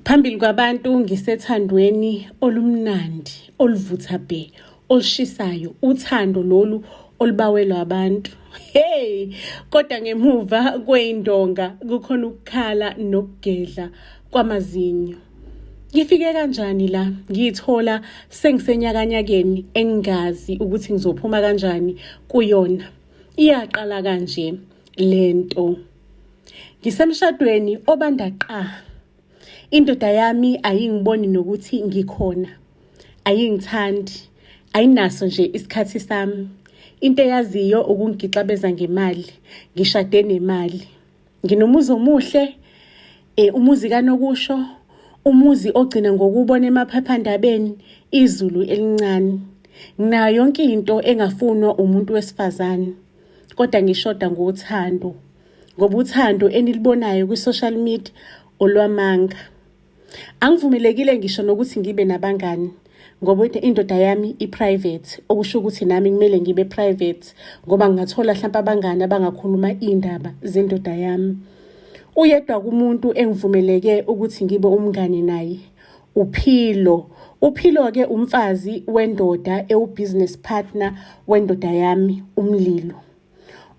Phambili kwabantu ngisethandweni olumnandi, oluvutha bhe, olushisayo, uthando lolu olubawelwa abantu. Hey, kodwa ngemuva kwey'ndonga kukhona ukukhala nokugedla kwamazinyo. Ngifike kanjani la ngiyithola sengisenyakanyakeni engingazi ukuthi ngizophuma kanjani kuyona. Iyaqala kanje lento. Ngisemshadweni obanda qa. Indoda yami ayingiboni nokuthi ngikhona. Ayingithandi. Ayinaso nje isikhathi sami. Into eyaziyo ukungigixabeza ngemali. Ngishade nemali. Nginomuzi omuhle, umuzi kanokusho, umuzi ogcina ngokubona emaphephandabeni izulu elincane. Nginayo yonke into engafunwa umuntu wesifazane. Kodwa ngishoda ngothando. Ngoba uthando enilibonayo kwi-social media olwamanga. Angivumelekile ngisho nokuthi ngibe nabangani ngoba indoda yami i-private, okusho ukuthi nami kumele ngibe private ngoba ngingathola hlampe abangani abangakhuluma iy'ndaba zendoda yami. Uyedwa kumuntu engivumeleke ukuthi ngibe umngani naye, uPhilo. UPhilo-ke umfazi wendoda ewu-business partner wendoda yami, uMlilo.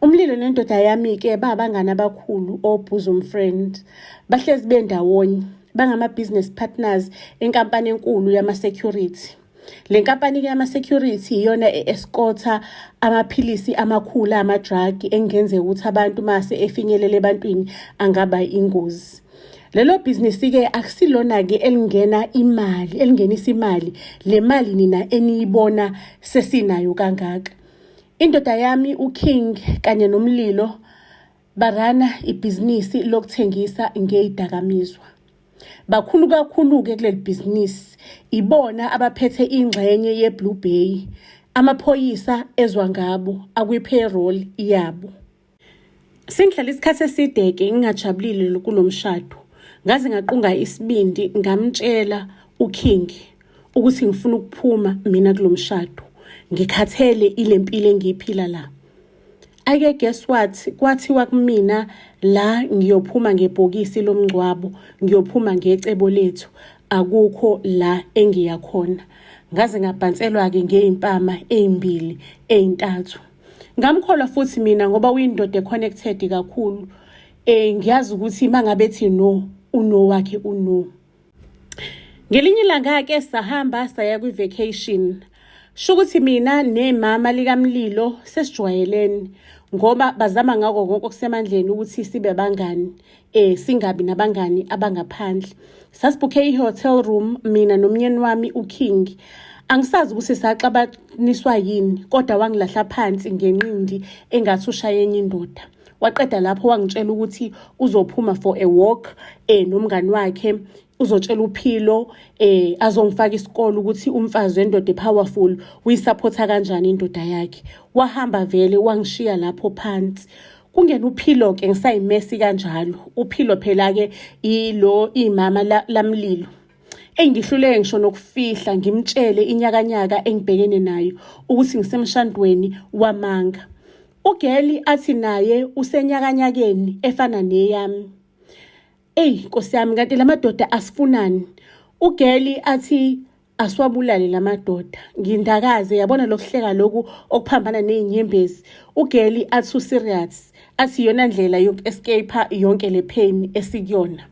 Umlilo nendoda yami-ke babangani abakhulu o-bosom friend. Bahlezi bendawonye, bangama-business partners enkampani enkulu yama-security. Le nkampani-ke yama-security iyona e-escorta amaphilisi amakhulu ama-drug engenzeka ukuthi abantu mase efinyelele ebantwini angaba ingozi. Lelo bhizinisi-ke akusilona-ke elingena imali, elingenisa imali, le mali nina eniyibona sesinayo kangaka. Indoda yami uKing kanye noMlilo barana ibhizinisi lokuthengisa ngezidakamizwa. Bakhulu kakhulu-ke kuleli bhizinisi, ibona abaphethe ingxenye ye-Blue Bay. Amaphoyisa ezwa ngabo akwi-payroll yabo. Sengihlale isikhathi eside-ke ngingajabulile kulo mshado. Ngaze ngaqunga isibindi ngamtshela uKing ukuthi ngifuna ukuphuma mina kulo mshado. Ngikhathele ile mpilo engiyiphila la. Ake guess what? Kwathiwa kumina la ngiyophuma ngebhokisi lomngcwabo, ngiyophuma ngecebo lethu. Akukho la engiya khona. Ngaze ngabhanselwa-ke ngey'mpama ey'mbili, ey'ntathu. Ngamkholwa futhi mina ngoba uyindoda e-connected kakhulu. Ngiyazi ukuthi mangabe ethi no, uno wakhe uno. Ngelinye ilanga-ke sahamba saya kwi-vacation. Sho ukuthi mina nemama likaMlilo sesijwayelene ngoba bazama ngako konke okusemandleni ukuthi sibe bangani. Singabi nabangani abangaphandle. Sasibhukhe i-hotel room mina nomnyeni wami uKing. Angisazi ukuthi saxabaniswa yini kodwa wangilahla phansi ngenqindi engathi ushaye enye indoda. Waqeda lapho wangitshela ukuthi uzophuma for a walk nomngani wakhe, uzotshela uPhilo azongifaka isikole ukuthi umfazi wendoda e-powerful uyisupporta kanjani indoda yakhe. Wahamba vele wangishiya lapho phansi. Kungena uPhilo-ke ngisayimesi kanjalo. UPhilo phela-ke ilo imama lamlilo. Eyi ngihluleke ngisho nokufihla ngimtshele inyakanyaka engibhekene nayo ukuthi ngisemshandweni wamanga. Ugeli athi naye usenyakanyakeni efana neyami. Eyi Nkosi yami kanti lamadoda asifunani. Ugeli athi asiwabulale lamadoda. Ngindakaze yabona lokuhleka lokhu okuphambana nezinyembezi. Ugeli athi userious, athi iyona ndlela yoku-escape yonke le pain esikuyona.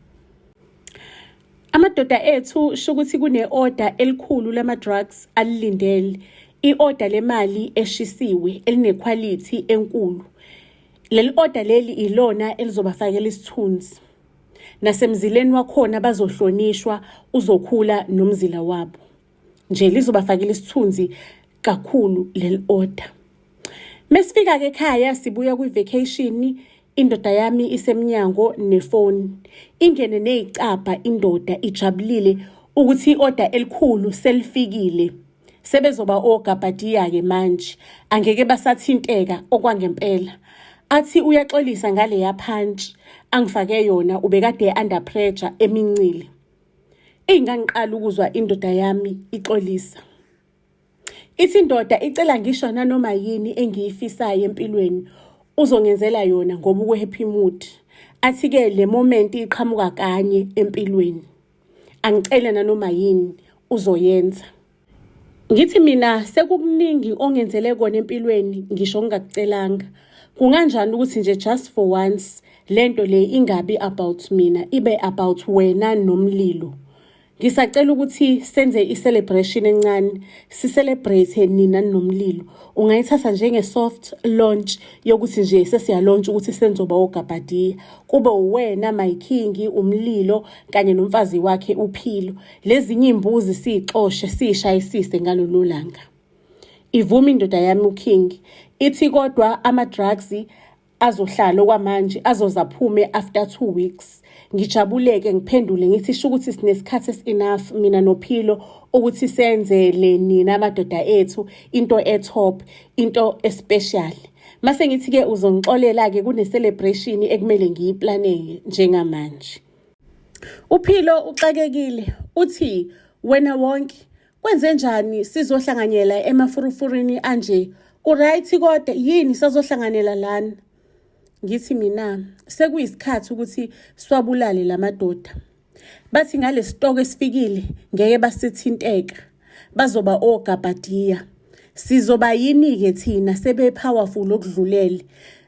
Amadoda ethu sho ukuthi kune-order elikhulu lama-drugs alilindele. I-order lemali eshisiwe elinekhwalithi enkulu. Leli order leli ilona elizobafakela isithunzi. Nasemzileni wakhona bazohlonishwa, uzokhula nomzila wabo. Nje lizobafakela isithunzi kakhulu leli order. Mesifika-ke ekhaya sibuya kwi-vacation, indoda yami isemnyango nefoni. Ingene ney'cabha indoda ijabulile ukuthi i-order elikhulu selifikile. Sebezoba ogabhadiya-ke manje, angeke basathinteka okwangempela. Athi uyaxolisa ngaleya punch angifake yona, ubekade under pressure emincile. Eyi ngangiqala ukuzwa indoda yami ixolisa. Ithi indoda icela ngisho nanoma yini engiyifisayo empilweni uzongenzela yona ngoba uku-happy mood. Athi-ke le moment iqhamuka kanye empilweni. Angicele nanoma yini uzoyenza. Ngithi mina sekukuningi ongenzele kona empilweni ngisho ngingakucelanga. Kunganjani ukuthi nje just for once lento le ingabi about mina ibe about wena nomlilo. Ngisacela ukuthi senze i-celebration encane, si-celebrate nina nomlilo. Ungayithatha njenge-soft launch yokuthi nje sesiya-launch ukuthi senzoba ogabhadiya. Kube uwena my king, umlilo kanye nomfazi wakhe uPhilo. Lezinye iy'mbuzi siyixoshe siyishayisise ngalolu langa. Ivuma indoda yami uKing ithi kodwa ama-drugs azohlala okwamanje azoze aphume after 2 weeks. Ngijabuleke ngiphendule ngithi sho ukuthi sinesikhathi esi-enough mina noPhilo ukuthi senzele nina amadoda ethu into e-top, into e-special. Mase ngithi-ke uzongixolela-ke kune-celebration ekumele ngiyiplaneke njengamanje. UPhilo uxakekile uthi wena wonke kwenze njani sizohlanganyela emafurufurini anje, u-right kodwa yini sazohlanganela lana? Ngithi mina sekuyisikhathi ukuthi siwabulale lamadoda. Bathi ngale sitoko esifikile ngeke basithinteka, bazoba ogabhadiya. Sizoba yini-ke thina sebe-powerful okudlulele?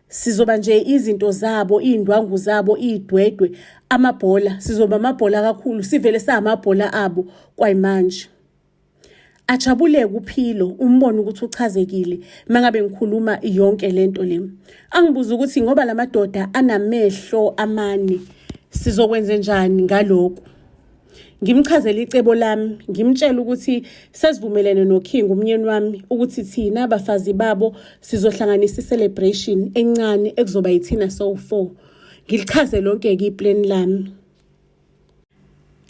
Sizoba nje izinto zabo, iy'ndwangu zabo, iy'dwedwe, amabhola. Sizoba amabhola kakhulu, sivele samabhola abo kwayimanje. Ajabuleke uPhilo, umbone ukuthi uchazekile mangabe ngikhuluma yonke lento le. Angibuza ukuthi ngoba lamadoda anamehlo amane sizokwenze njani ngalokhu. Ngimchazele icebo lami, ngimtshela ukuthi sesivumelene noKing umnyeni wami ukuthi thina abafazi babo sizohlanganisa i-celebration encane ekuzoba yithina sowu-4. Ngilichaze lonke-ke i-plan lami.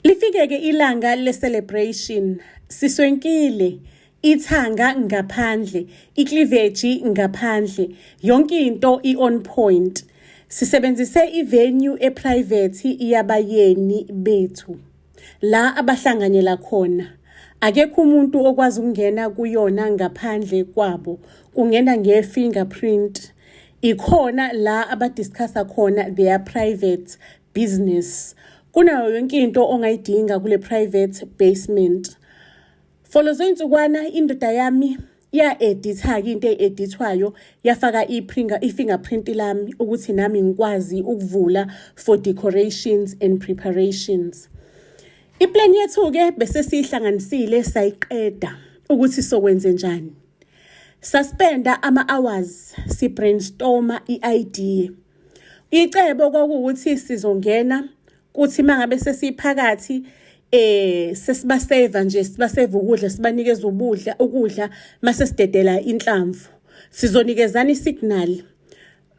Lifike-ke ilanga le-celebration, siswenkile, ithanga ngaphandle, i-cleavage ngaphandle, yonke into i-on point. Sisebenzise i-venue e-private yabayeni bethu. La abahlanganyela khona. Akekho umuntu okwazi ukungena kuyona ngaphandle kwabo. Kungena nge-fingerprint. Ikhona la abadiscussa khona their private business. Kunayo yonke into ongayidinga kule private basement. For lezo iy'nsukwana indoda yami ya-editha-ke into e-edithwayo, yafaka i-fingerprint lami ukuthi nami ngikwazi ukuvula for decorations and preparations. I-plan yethu-ke bese siyihlanganisile sayiqeda ukuthi sokwenze njani. Saspenda ama-hours si-brainstorma i-idea. Icebo kwakuwukuthi sizongena kuthi mangabe sesiphakathi sesibaseva nje, sibaseva ukudla, sibanikeza ubudla ukudla, mase sidedela inhlamvu. Sizonikezana i-signal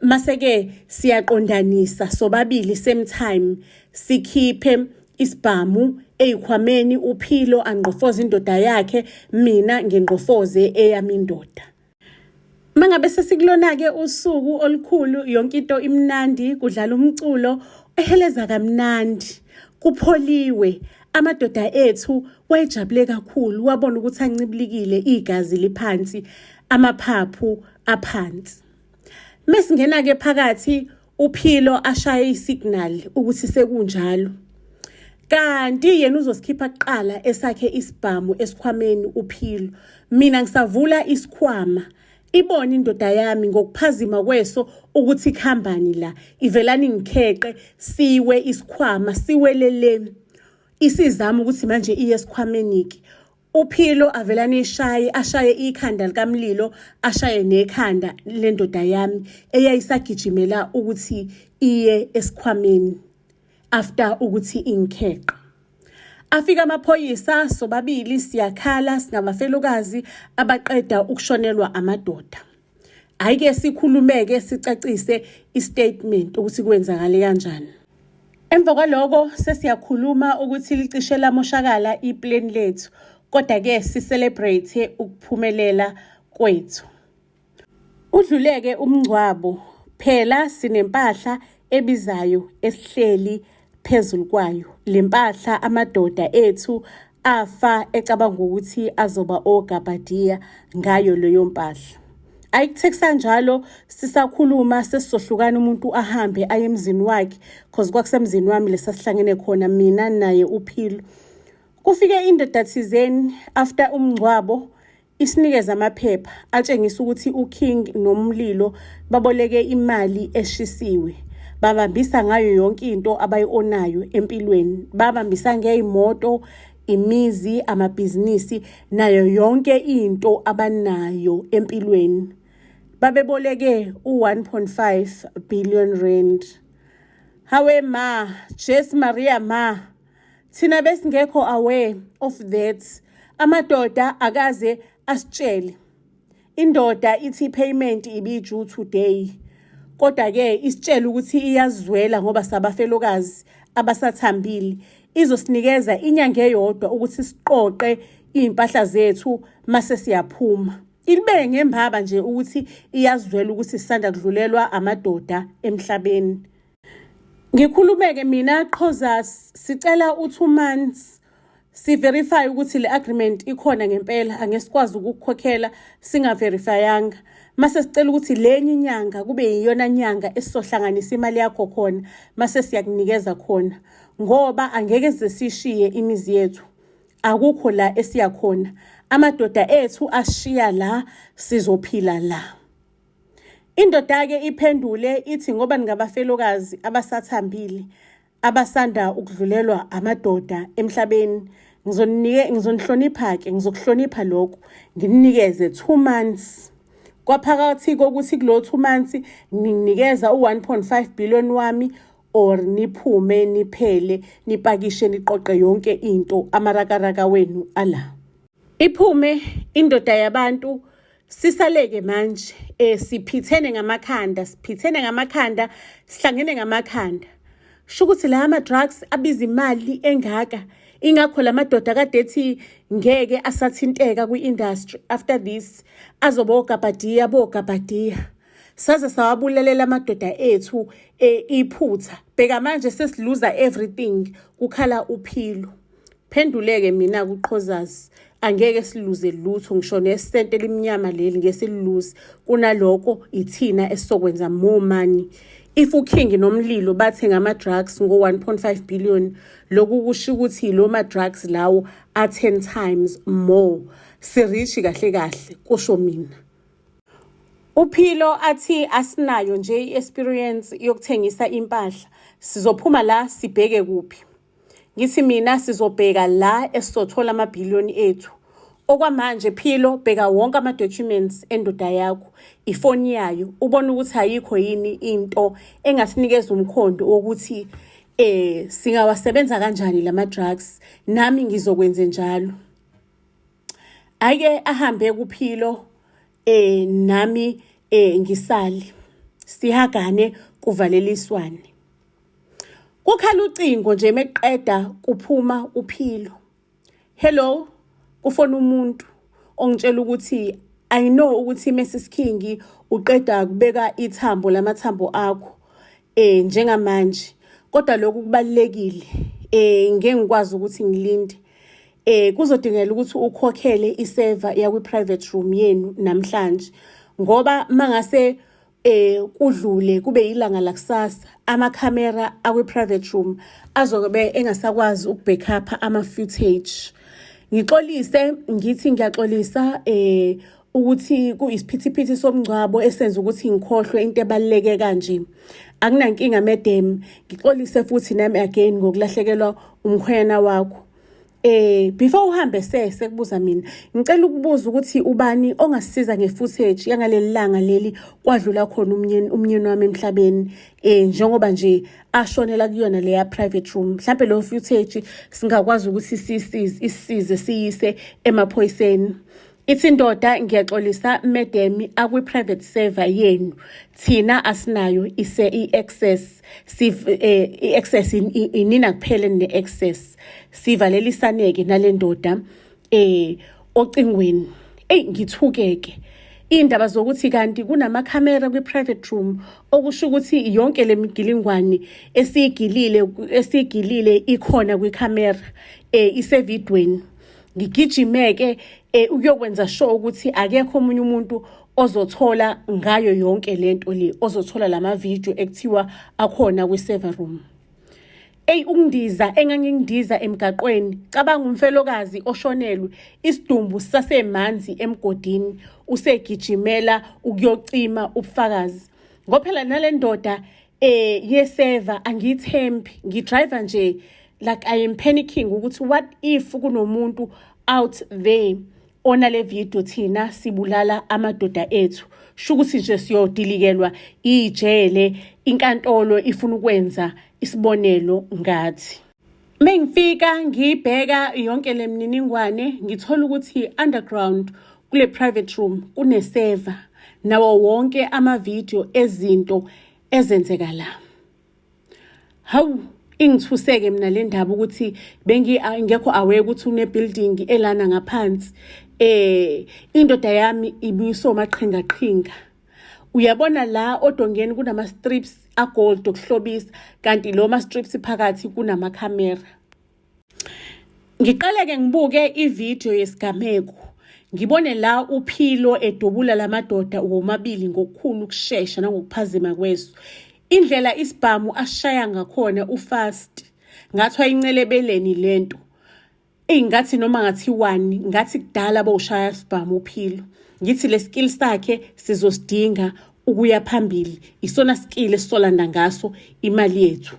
mase-ke siyaqondanisa sobabili same time, sikhiphe isibhamu ey'khwameni, uPhilo angqofoze indoda yakhe, mina ngingqofoze eyami indoda. Mangabe sesikulona-ke usuku olukhulu, yonke into imnandi, kudlala umculo eheleza kamnandi, kupholiwe. Amadoda ethu wayejabule kakhulu, wabona ukuthi ancibilikile, igazi liphansi, amaphaphu aphansi. Mesingena-ke phakathi uPhilo ashaye i-signal ukuthi sekunjalo. Kanti yena uzosikhipha kuqala esakhe isibhamu esikhwameni uPhilo. Mina ngisavula isikhwama. Ibone indoda yami ngokuphazima kweso ukuthi kuhambani la. Ivelani ngikheqe siwe isikhwama siweleleni. Isizama ukuthi manje iye esikhwameni-ke. UPhilo avelane eshaye, ashaye ikhanda likaMlilo, ashaye nekhanda lendoda yami eyayisagijimela ukuthi iye esikhwameni after ukuthi ingikheqe. Afika amaphoyisa sobabili siyakhala singabafelokazi abaqeda ukushonelwa amadoda. Hhayi-ke sikhulume-ke sicacise i-statement ukuthi kwenzakale kanjani. Emva kwaloko sesiyakhuluma ukuthi licishe lamoshakala i-plan lethu, kodwa-ke si-celebrate ukuphumelela kwethu. Udluleke umngcwabo, phela sinempahla ebizayo esihleli phezulu kwayo. Le mpahla amadoda ethu afa ecabanga ukuthi azoba ogabhadiya ngayo leyo mpahla. Ayikuthe kusanjalo sisakhuluma sesizohlukana umuntu ahambe aye emzini wakhe, cause kwakusemzini wami lesasihlangene khona mina naye uPhilo. Kufike indoda thizeni after umngcwabo isinikeza amaphepha atshengisa ukuthi uKing noMlilo baboleke imali eshisiwe. Babambisa ngayo yonke into abayi-onayo empilweni. Babambisa ngey'moto, imizi, amabhizinisi nayo yonke into abanayo empilweni. Babeboleke u-1.5 billion rand. Hawe ma, Jesu Maria ma. Thina besingekho aware of that. Amadoda akaze asitshele. Indoda ithi payment ibi-due today. Kodwa-ke isitshele ukuthi iyazwela ngoba sabafelokazi abasathambile. Izosinikeza inyanga eyodwa ukuthi siqoqe iy'mpahla zethu mase siyaphuma. Ilibeke ngembaba nje ukuthi iyazwela ukuthi sisanda kudlulelwa amadoda emhlabeni. Ngikhulumeke mina Qhozas sicela u-2 months si-verify ukuthi le agreement ikhona ngempela angeke sikwazi ukukukhokhela singaverifyanga mase sicela ukuthi lenye inyanga kube yiyona nyanga esizohlanganisa imali yakho khona mase siyakunikeza khona ngoba angeke size sishiye imizi yethu akukho la esiya khona amadoda ethu ashiya la sizophila la. Indoda-ke iphendule ithi ngoba ningabafelokazi abasathambile abasanda ukudlulelwa amadoda emhlabeni ngizonike ngizonihlonipha-ke ngizokuhlonipha lokho ngininikeze 2 months kwaphakathi kokuthi kulo 2 months nginikeza u-1.5 billion wami or niphume niphele nipakishe niqoqe yonke into amarakaraka wenu ala. Iphume indoda yabantu sisaleke manje siphithene ngamakhanda, siphithene ngamakhanda, sihlangene ngamakhanda. Sho ukuthi la ama-drugs abiza imali engaka, ingakho la madoda kade ethi ngeke asathinteka kwi-industry after this azobe ogabhadiya bogabhadiya. Saze sawabulalela amadoda ethu iphutha. Bheka manje sesiluza everything kukhala uphilo. Phenduleke mina kuqhozazi angeke siluze lutho ngisho nesente elimnyama leli ngeke sililuze kunaloko ithina esizokwenza more money. If uKing noMlilo bathenga ama-drugs ngo-1.5 billion lokhu kusho ukuthi lo ma-drugs lawo a-10 times more. Si-rich kahle kahle kusho mina. Uphilo athi asinayo nje i-experience yokuthengisa impahla sizophuma la sibheke kuphi. Ngithi mina sizobheka la esizothola amabhiliyoni ethu. Okwamanje Philo bheka wonke ama-documents endoda yakho, ifoni yayo, ubone ukuthi ayikho yini into engasinikeza umkhondo wokuthi singawasebenza kanjani lama drugs. Nami ngizokwenze njalo. Ake ahambe kuphilo nami ngisale sihagane kuvaleliswane. Kukhala ucingo nje meqeda kuphuma uphilo. Hello, kufona umuntu ongitshela ukuthi I know ukuthi Mrs King uqeda kubeka ithambo lamathambo akho njengamanje kodwa lokhu kubalekile ngeke ngikwazi ukuthi ngilinde kuzodingeka ukuthi ukhokhele iserver yakwi private room yenu namhlanje ngoba mangase kudlule kube ilanga lakusasa amakhamera akwi private room azobe engasakwazi ukubackup ama footage. Ngixolise ngithi ngiyaxolisa ukuthi kuyisiphithiphithi somngcwabo esenza ukuthi ngikhohlwe into ebaluleke kanje. Akunankinga madam, ngixolise futhi nami again ngokulahlekelwa umkhwena wakho. Before uhambe sese kubuza mina ngicela ukubuza ukuthi ubani ongasisiza ngefootage yangaleli langa leli kwadlula khona umnyeni wami emhlabeni njengoba nje ashonela kuyona leya private room mhlambe lo footage singakwazi ukuthi sisize isisize siyise emaphoyiseni. Ithi indoda ngiyaxolisa madam akwi private server yenu thina asinayo ise i-access i-access inina kuphela ne-access sivalelisaneke nale ndoda ocingweni. Ey ngithukeke indaba zokuthi kanti kunamakhamera kwi-private room okusho ukuthi yonke le migilingwane esiyigilile ikhona kwikhamera isevidweni. Ngigijimeke ukuyokwenza sure ukuthi akekho omunye umuntu ozothola ngayo yonke lento le ozothola lama video ekuthiwa akhona kwi-server room. Eyi ukundiza engangindiza emgaqweni, cabanga umfelokazi oshonelwe, isidumbu sisasemanzi emgodini, usegijimela ukuyocima ubufakazi. Ngoba phela nale ndoda yeseva angiyithembi, ngidriver nje like I am panicking ukuthi what if kunomuntu out there onale video thina sibulala amadoda ethu. Sho ukuthi nje siyodilikelwa ijele, inkantolo ifuna ukwenza isibonelo ngathi. Mengifika ngibheka yonke le mininingwane, ngithola ukuthi underground kule private room kune server nawo wonke ama-video ezinto ezenzeka la. Hawu, ingithuseke mina le ndaba ukuthi bengingekho aware ukuthi une-building elana ngaphansi. Indoda yami ibisomaqhinga qhinga. Uyabona la odongeni kunama strips agold okuhlobisa, kanti lo ma strips phakathi kunamakhamera. Ngiqale-ke ngibuke ividiyo yesigameko. Ngibone la uPhilo edubula lamadoda womabili ngokukhulu ukushesha nangokuphazima kweso. Indlela isibhamu ashaya ngakhona ufast. Ngathi wayincelebeleni lento. Eyi ngathi noma ngathiwani, ngathi kudala bowushaya isibhamu uPhilo. Ngithi le skill sakhe sizosidinga ukuya phambili. Isona skill esisolanda ngaso imali yethu.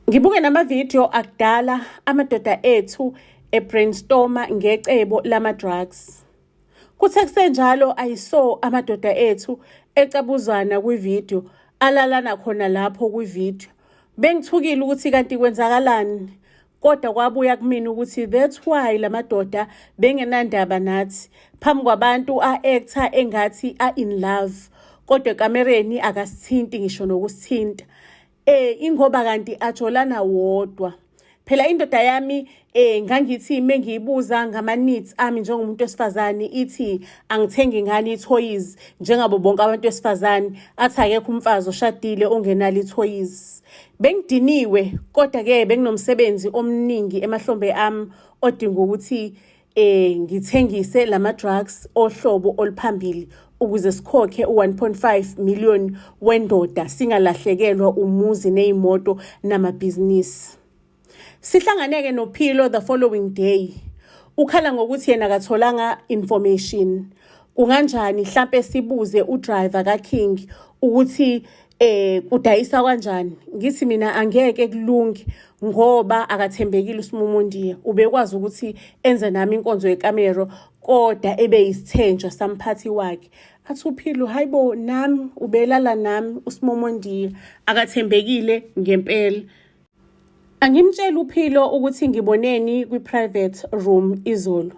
Ngibuke namavidiyo akudala amadoda ethu ebrainstorma ngecebo lama-drugs. Kuthe kusenjalo I saw amadoda ethu ecabuzana kwividiyo, alalana khona lapho kwividiyo. Bengithukile ukuthi kanti kwenzakalani, kodwa kwabuya kumina ukuthi that's why lamadoda bengenandaba nathi. Phambi kwabantu a-actor engathi a-in love, kodwa ekamereni akasithinti ngisho nokusithinta. Ingoba kanti ajolana wodwa. Phela indoda yami ngangithi mengiyibuza ngama needs ami njengomuntu wesifazane, ithi angithengi ngani i-toys njengabo bonke abantu besifazane, athi akekho umfazi oshadile ongenalo i-toys. Bengidiniwe, kodwa ke benginomsebenzi omningi emahlombe ami odinga ukuthi ngithengise lama drugs ohlobo oluphambili ukuze sikhokhe u-1.5 million wendoda, singalahlekelwa umuzi nezimoto namabhizinisi. Sihlanganeke noPhilo the following day. Ukhala ngokuthi yena akatholanga information. Kunganjani mhlambe sibuze udriver kaKing ukuthi kudayisa kanjani? Ngithi mina angeke kulunge ngoba akathembekile uSimumundiya. Ubekwazi ukuthi enze nami inkonzo yekamero kodwa ebe yisithenjwa samphathi wakhe. Athi uPhilo, hayibo, nami ubelala nami uSimomondiya, akathembekile ngempela. Angimtsheli uPhilo ukuthi ngiboneni kwi-private room izolo.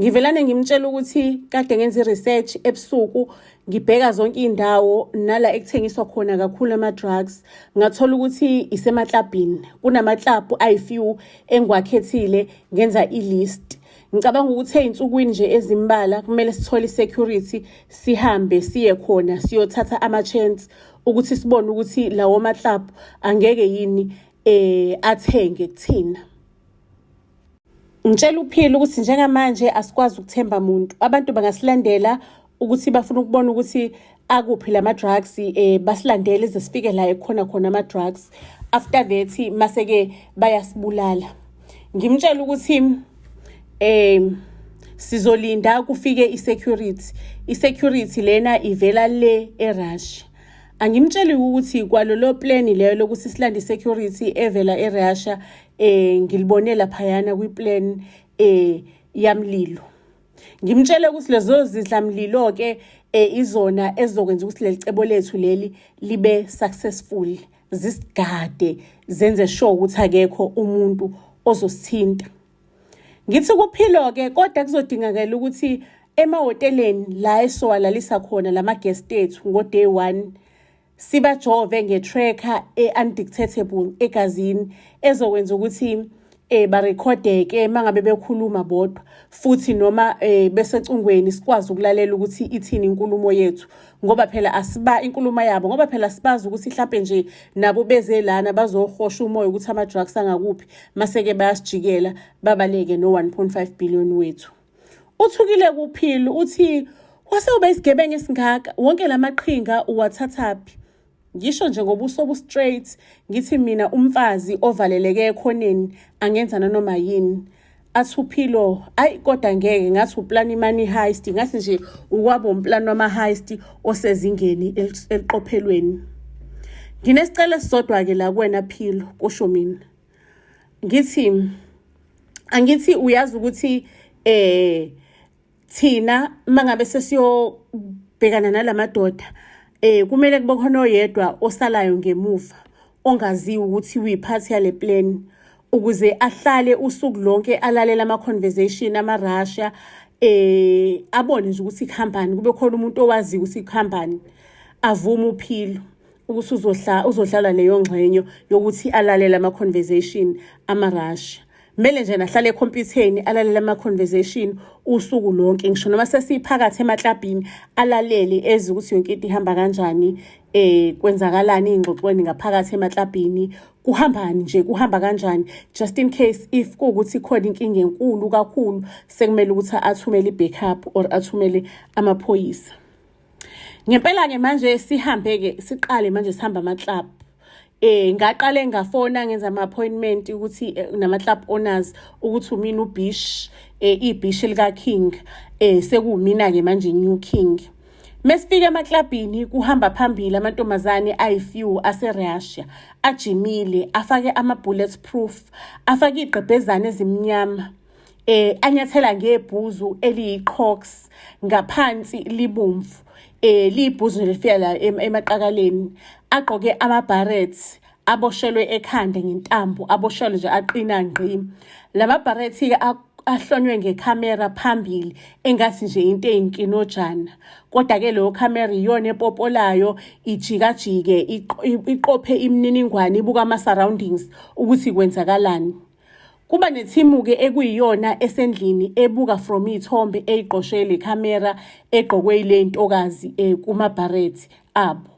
Ngivelane ngimtshela ukuthi kade ngenza i-research ebusuku, ngibheka zonke iy'ndawo nala ekuthengiswa khona kakhulu ama-drugs. Ngathola ukuthi isemaklabhini, kunamaklabhu ayi-few engiwakhethile, ngenza i-list. Ngicabanga ukuthi ey'nsukwini nje ezimbala kumele sithole i-security, sihambe siye khona siyothatha ama-chance ukuthi sibone ukuthi lawo maklabhu angeke yini athenge kuthina. Ngitshela uPhilo ukuthi njengamanje asikwazi ukuthemba muntu. Abantu bangasilandela ukuthi bafuna ukubona ukuthi akuphi lama drugs, basilandele ize sifike la ekhona khona ama drugs. After that mase ke bayasibulala. Ngimtshela ukuthi sizolinda kufike i-security. I-security lena ivela le eRussia. Angimtsheli ukuthi kwalolo plan leyo lokuthi silande i-security evela eRussia ngilibone laphayana kwi-plan yamlilo. Ngimtshele ukuthi lezo zidlamlilo ke izona ezizokwenza ukuthi leli cebo lethu leli libe successful, zisigade zenze sure ukuthi akekho umuntu ozosithinta. Ngithi kuPhilo ke kodwa kuzodingakala ukuthi emahoteleni la esowalalisa khona lama guest ethu ngo day 1 sibajove nge-tracker e-undetectable egazini ezokwenza ukuthi barekhodeke mangabe bekhuluma bodwa, futhi noma besecungweni sikwazi ukulalela ukuthi ithini inkulumo yethu, ngoba phela asiba inkulumo yabo, ngoba phela sibazi ukuthi mhlambe nje nabo beze lana bazohosha umoya ukuthi ama drugs angakuphi, maseke bayasijikela babaleke no 1.5 billion wethu. Uthukile kuPhilo, uthi wase ube isigebengu esingaka, wonke lamaqhinga uwathathaphi? Ngisho nje ngobuso obu-straight ngithi mina umfazi ovaleleke ekhoneni angenza nanoma yini. Athi uPhilo, ayi kodwa ngeke ngathi uplana i-money heist, ngathi nje ukwabo umplani wama-heist osezingeni eliqophelweni. Nginesicelo esisodwa-ke la kuwena Philo, kusho mina. Ngithi angithi uyazi ukuthi thina mangabe sesiyobhekana nalamadoda kumele kube khona oyedwa osalayo ngemuva ongaziwa ukuthi uyiphathi yale plan ukuze ahlale usuku lonke alalela ama-conversation ama-Russia, abone nje ukuthi kuhambani, kube khona umuntu owaziyo ukuthi kuhambani. Avume uPhilo ukuthi uzodlala leyo ngxenye yokuthi alalele ama-conversation ama-Russia. Kumele nje nahlale ekhompyutheni alalele ama-conversation usuku lonke, ngisho noma sesiphakathi emaklabhini alalele ezwe ukuthi yonke into ihamba kanjani, kwenzakalani ey'ngxoxweni ngaphakathi emaklabhini, kuhambani nje, kuhamba kanjani, just in case if kuwukuthi khona inkinga enkulu kakhulu sekumele ukuthi athumele i-backup or athumele amaphoyisa. Ngempela-ke manje sihambe-ke siqale manje sihamba ama-club. Ngaqale ngafona ngenza ama-appointment ukuthi nama-club owners ukuthi umina uBish, ibish lika King, sekuwumina-ke manje new king. Mesifika emaklabhini kuhamba phambili amantombazane ayi-few ase-Russia ajimile, afake ama-bullet proof, afake iy'gqebhezane ezimnyama, anyathela ngebhuzu eliyi-Crocs, ngaphansi libomvu, liyibhuzu nje lifika la emaqakaleni, agqoke ama-barrets aboshelwe ekhanda ngentambo, aboshelwe nje aqina ngqi. Lama barrets-ke ahlonywe ngekhamera phambili engathi nje into eyinkinojana, kodwa-ke leyo khamera iyona epopolayo ijikajike iqophe imininingwane, ibuka ama-surroundings ukuthi kwenzakalani. Kuba nethimu-ke ekuyiyona esendlini ebuka from iy'thombe ey'qoshwe le khamera egqokwe yile ntokazi kuma-barret abo.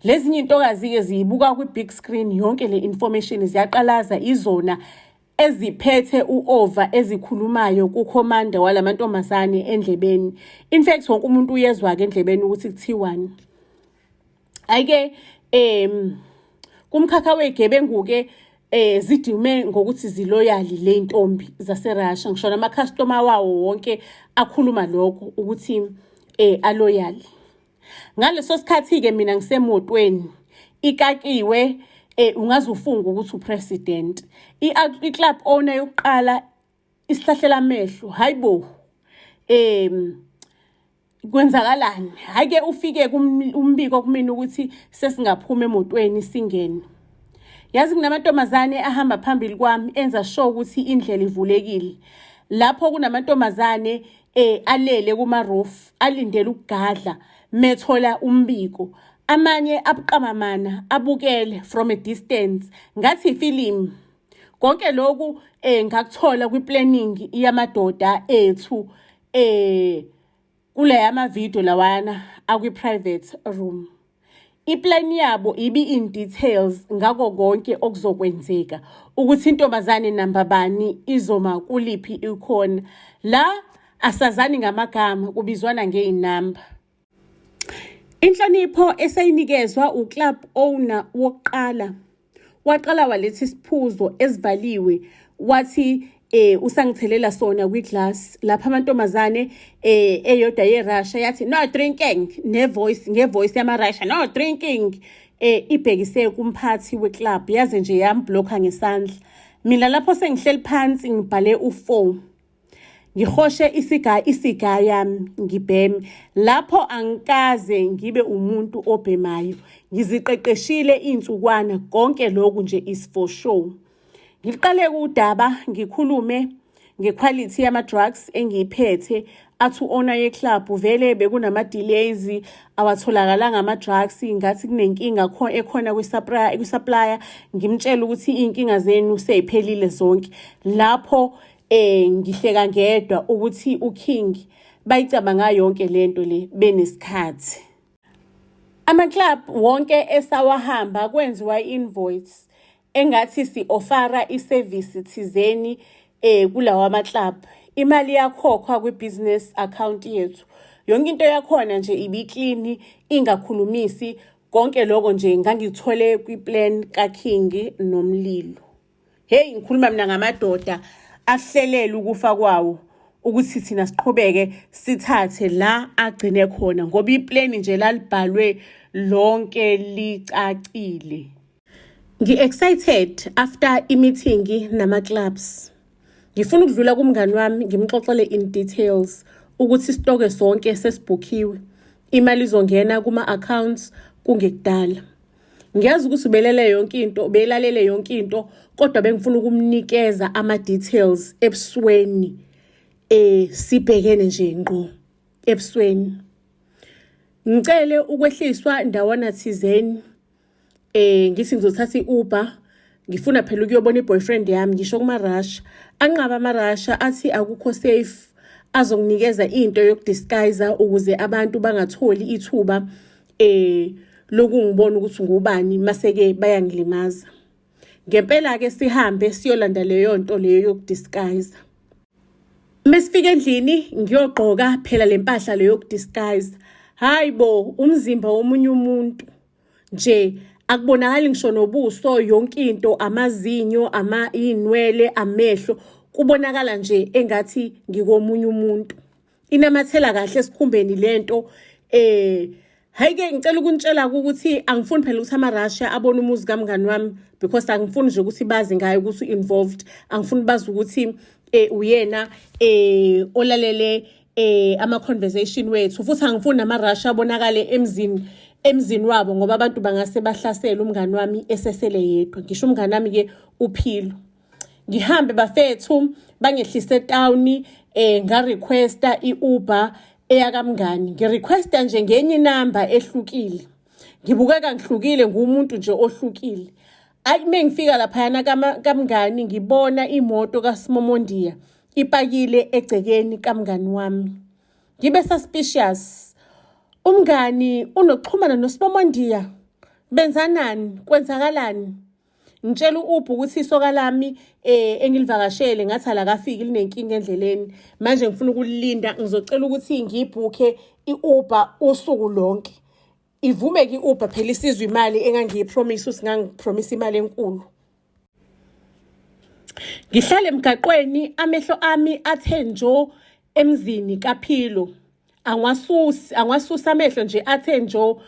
Lezinye iy'ntokazi-ke ziyibuka kwi-big screen yonke le information, ziyaqalaza, izona eziphethe u-over ezikhulumayo ku-commander walamantombazane endlebeni. In fact wonke umuntu uyezwa-ke endlebeni ukuthi kuthiwani. Hhayi-ke kumkhakha wey'gebengu-ke zidume ngokuthi zi-loyal le ntombi zase-Russia, ngisho nama-customer wawo wonke akhuluma lokho ukuthi a-loyal. Ngaleso sikhathi-ke mina ngisemotweni ikakiwe, ungaze ufunge ukuthi u-president. I-club owner yokuqala isihlahlela amehlo, hayibo, kwenzakalani? Hhayi-ke ufike umbiko kumina ukuthi sesingaphuma emotweni singene. Yazi kunamantombazane ahamba phambili kwami enza sure ukuthi indlela ivulekile. Lapho kunamantombazane alele kuma-roof alindele ukugadla methola umbiko. Amanye abuqamamana abukele from a distance ngathi ifilimu. Konke lokhu ngakuthola kwi-planning yamadoda ethu kule yama-video lawana akwi-private room. I-plan yabo ibi in details ngako konke okuzokwenzeka ukuthi intombazane namba bani izoma kuliphi ikhona. La asazani ngamagama, kubizwana ngey'namba. Inhlonipho esayinikezwa u-club owner wokuqala, waqala waletha isiphuzo esivaliwe, wathi usangithelela sona kwi-glass. Lapha amantombazane eyodwa ye-Russia yathi no drinking, ne-voice nge-voice yama-Russia, no drinking, ibhekise kumphathi we-club, yaze nje yamblokha ngesandla. Mina lapho sengihleli phansi ngibhale u-4, ngihoshe isiga yami ngibheme. Lapho angikaze ngibe umuntu obhemayo, ngiziqeqeshile iy'nsukwana, konke lokhu nje is for show. Ngiqale udaba ngikhulume nge-quality yama-drugs engiyiphethe, athi u-owner ye-club vele bekunama-delays, awatholakalanga ama-drugs, ngathi kunenkinga ekhona kwi-supplier. Ngimtshela ukuthi iy'nkinga zenu sey'phelile zonke. Lapho ngihleka ngedwa ukuthi uKing bayicabanga yonke lento le benesikhathi. Ama-club wonke esawahamba kwenziwa i-invoice engathi si-offera i-service thizeni kulawa ama-club. Imali yakhokhwa kwi-business account yethu. Yonke into yakhona nje ibi-clean ingakhulumisi. Konke lokho nje ngangikuthole kwi-plan kaKing noMlilo. Hey, ngikhuluma mina ngamadoda ahlelele ukufa kwawo ukuthi thina siqhubeke sithathe la agcine khona ngoba ipleni nje lalibhalwe lonke licacile. Ngi-excited after i-meeting nama-clubs. Ngifuna ukudlula kumngani wami ngimxoxele in details ukuthi isitoke sonke sesibhukhiwe. Imali izongena kuma-accounts kungekudala. Ngiyazi ukuthi ubelele yonke into, ubelalele yonke into, kodwa bengifuna ukumnikeza ama-details ebusweni sibhekene nje ngqo ebusweni. Ngicele ukwehliswa ndawana thizeni ngithi ngizothatha i-Uber ngifuna phela ukuyobona i-boyfriend yami ngisho kuma-Russia. Anqaba ama-Russia athi akukho safe azonginikeza into yokudisguise ukuze abantu bangatholi ithuba lokungibona ukuthi ngubani mase-ke bayangilimaza. Ngempela-ke sihambe siyolanda leyo nto leyo yokudisguise. Mesifika endlini ngiyogqoka phela le mpahla leyo yokudisguise. Hayi bo, umzimba womunye umuntu nje akubonakali ngisho nobuso, yonke into, amazinyo, ama iy'nwele, amehlo, kubonakala nje engathi ngikomunye umuntu. Inamathela kahle esikhumbeni lento. Hayi-ke ngicela ukunitshela ukuthi angifuni phela ukuthi ama-Russia abone umuzi kamngani wami because angifuni nje ukuthi bazi ngayo ukuthi u-involved. Angifuni bazi ukuthi uyena olalele ama-conversation wethu, futhi angifuni nama-Russia abonakale emzini wabo ngoba abantu bangase bahlasele umngani wami esesele yedwa. Ngisho umngani wami-ke uPhilo. Ngihambe bafethu bangehlise etawuni nga-requesta i-Uber eyakamngani. Ngirequesta nje ngenye inamba ehlukile. Ngibukeka ngihlukile, ngumuntu nje ohlukile. Ayi mengifika laphayana kamngani ngibona imoto kaSimomondiya ipakile egcekeni kamngani wami. Ngibe suspicious. Umngani unokuxhumana noSimomondiya. Benzanani? Kwenzakalani? Ngitshela u-Uber ukuthi isoka lami engilivakashele ngathi alakafiki linenkinga endleleni. Manje ngifuna ukulilinda, ngizocela ukuthi ngiyibhukhe i-Uber usuku lonke. Ivume-ke i-Uber phela isizwe imali engangiyipromise ukuthi ngangipromise imali enkulu. Ngihlale emgaqweni amehlo ami athe njo emzini kaPhilo. Angiwasusi amehlo nje athe njo.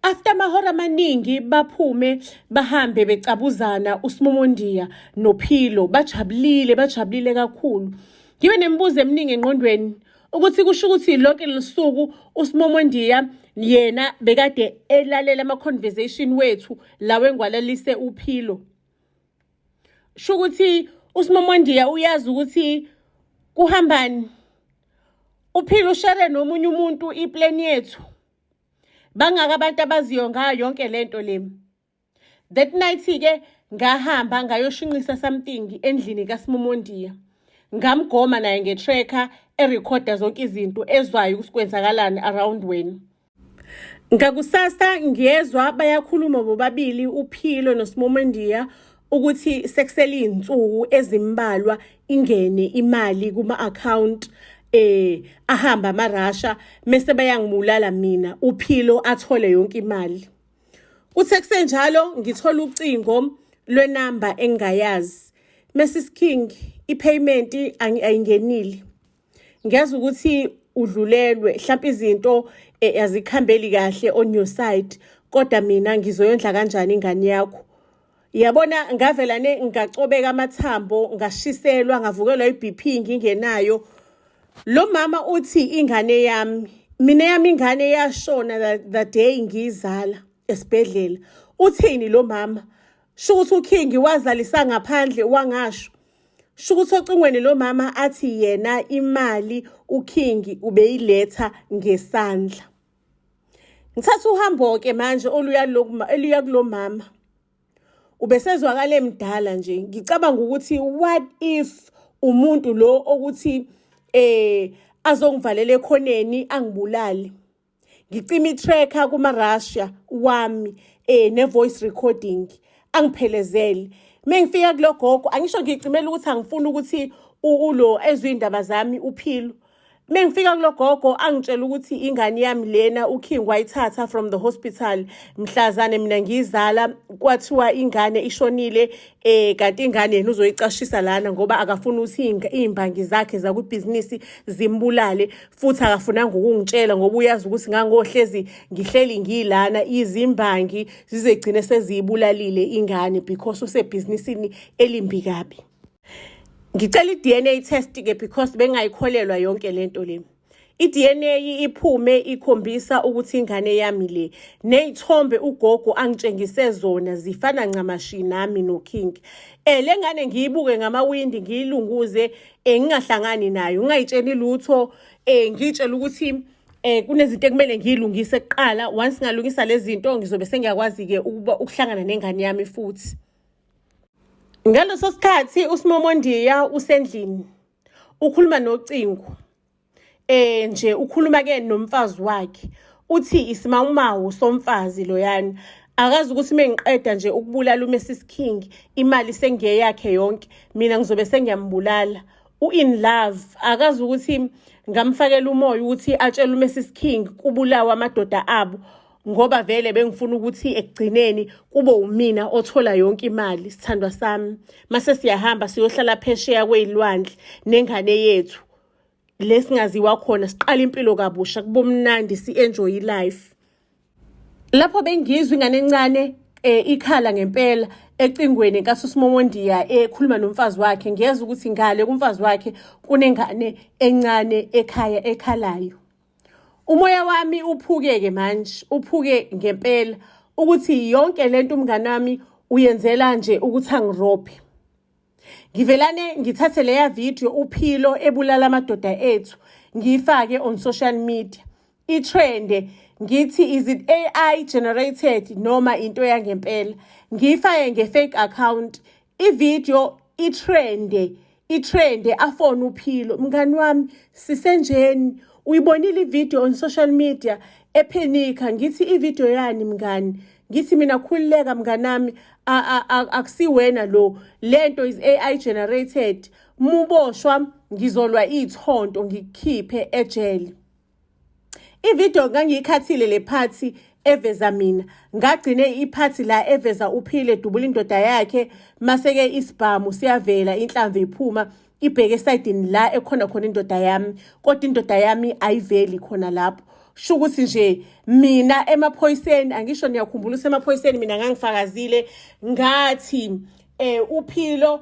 After amahora amaningi baphume bahambe becabuzana uSimomondiya noPhilo, bajabulile, bajabulile kakhulu. Ngibe nemibuzo eminingi engqondweni ukuthi kusho ukuthi lonke lelisuku uSimomondiya yena bekade elalela ama-conversation wethu lawo engwalalise uPhilo. Sho ukuthi uSimomondiya uyazi ukuthi kuhambani. UPhilo ushare nomunye umuntu iplan yethu. Bangaka abantu abaziyo ngayo yonke lento le. That night-ke ngahamba ngayoshinqisa something endlini kaSimomondiya. Ngamgoma naye nge-tracker erekhoda zonke izinto ezwayo ukuthi kwenzakalani around wena. Ngakusasa ngiyezwa bayakhuluma bobabili uPhilo noSimomondiya ukuthi sekusele iy'nsuku ezimbalwa ingene imali kuma-account ahamba ama-Russia mese bayangibulala mina uPhilo athole yonke imali. Kuthe kusenjalo ngithola ucingo lwenamba engingayazi. Mrs King, i-payment ayingenile. Ngiyazi ukuthi udlulelwe, mhlawumbe izinto azikhambeli kahle on your side, kodwa mina ngizoyondla kanjani ingane yakho? Yabona ngavela ne ngacobeka amathambo, ngashiselwa, ngavukelwa i-BP ngingenayo. Lo mama uthi ingane yami, mina yami ingane yashona the day ngiyizala esibhedlela. Uthini lo mama? Sho ukuthi uKing wazalisa ngaphandle wangasho. Sho ukuthi ocingweni lo mama athi yena imali uKing ubeyiletha ngesandla. Ngithatha uhambo-ke manje oluya kulo mama. Ubesezwakala emdala nje. Ngicabanga ukuthi what if umuntu lo okuthi azongivalela ekhoneni angibulale. Ngicima i-tracker kuma-Russia wami ne-voice recording angiphelezele. Mengifika kulo gogo angisho ngicimela ukuthi angifuni ukuthi ulo ezwe iy'ndaba zami uPhilo. Mengifika kulo gogo angitshela ukuthi ingane yami lena uKing wayithatha from the hospital mhlazane mina ngiyizala, kwathiwa ingane ishonile, kanti ingane yena uzoyicashisa lana ngoba akafuni ukuthi iy'mbangi zakhe zakwibhizinisi zimbulale, futhi akafunanga ukungitshela ngoba uyazi ukuthi ngangohlezi ngihleli ngilana izimbangi zizegcine seziyibulalile ingane because usebhizinisini elimbi kabi. Ngicela i-DNA test-ke because bengayikholelwa yonke lento le. I-DNA iphume ikhombisa ukuthi ingane yami le, ney'thombe ugogo angitshengise zona zifana ncamashi nami noKing. Le ngane ngiyibuke ngamawindi, ngiyilunguze, ngingahlangani nayo, ngingayitsheli lutho, ngiyitshele ukuthi kunezinto ekumele ngiyilungise kuqala. Once ngalungisa lezi zinto ngizobe sengiyakwazi-ke ukuba ukuhlangana nengane yami futhi. Ngaleso sikhathi uSimomondiya usendlini ukhuluma nocingo, nje ukhuluma ke nomfazi wakhe, uthi isimawumawu somfazi loyana, akazi ukuthi mengiqeda nje ukubulala uMrs King imali sengiyeyakhe yonke, mina ngizobe sengiyambulala. U-in love, akazi ukuthi ngamfakela umoya ukuthi atshele uMrs King kubulawa amadoda abo, ngoba vele bengifuna ukuthi ekugcineni kube umina othola yonke imali, sithandwa sami. Mase siyahamba siyohlala phesheya kwey'lwandle nengane yethu lesingaziwa khona, siqala impilo kabusha, kubomnandi, si-enjoy life. Lapho bengizwa ingane encane ikhala ngempela ecingweni nkathi uSimomondiya ekhuluma nomfazi wakhe, ngiyezwa ukuthi ngale kumfazi wakhe kunengane encane ekhaya ekhalayo. Umoya wami uphuke-ke manje, uphuke ngempela ukuthi yonke lento umngane wami uyenzela nje ukuthi angirobhe. Ngivelane ngithathe leya video uPhilo ebulala amadoda ethu, ngiyifake on social media, itrende, ngithi is it AI generated noma into yangempela, ngiyifake nge-fake account, ivideo itrende, itrende, afone uPhilo, mngani wami sisenjeni, uyibonile ivideo on social media, ephenika, ngithi ivideo yani mngani, ngithi mina khululeka mnganami, akusiwena lo, lento is AI generated, muboshwa ngizolwa ithonto ngikukhiphe ejele. Ivideo ngangiyikhathile le phathi eveza mina, ngagcine iphathi la eveza uPhile dubula indoda yakhe, maseke isibhamu siyavela, inhlamvu iphuma ibheke esayidini la ekhona khona indoda yami, kodwa indoda yami ayiveli khona lapho. Sho ukuthi nje mina emaphoyiseni, angisho niyakhumbula usemaphoyiseni, mina ngangifakazile ngathi uPhilo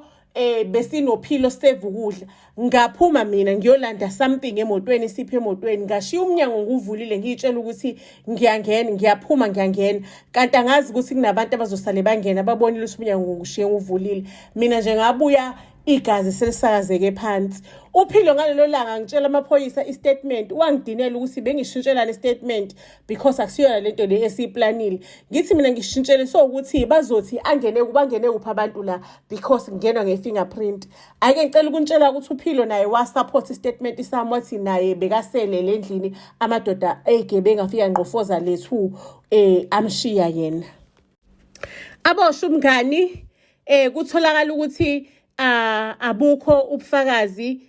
besinoPhilo save ukudla, ngaphuma mina ngiyolanda something emotweni, siphe emotweni, ngashiya umnyango nguvulile, ngiyitshela ukuthi ngiyangena, ngiyaphuma ngiyangena, kanti angazi ukuthi kunabantu abazosale bangena babonile ukuthi umnyango ngishiye nguvulile. Mina nje ngabuya igazi selisakazeke phansi. UPhilo ngalelo langa ngitshela amaphoyisa istatement, wangidinela ukuthi bengishintshelana istatement because akusiyona lento le esiyiplanile. Ngithi mina ngishintshele so ukuthi bazothi angene bangene kuphi abantu la because kungenwa nge-fingerprint. Ake ngicela ukuntshela ukuthi uPhilo naye wasupport istatement sami, wathi naye bekasele le ndlini, amadoda ey'gebengu afika ngqofoza lethu amshiya yena. Aboshwe umngani, kutholakala ukuthi abukho ubufakazi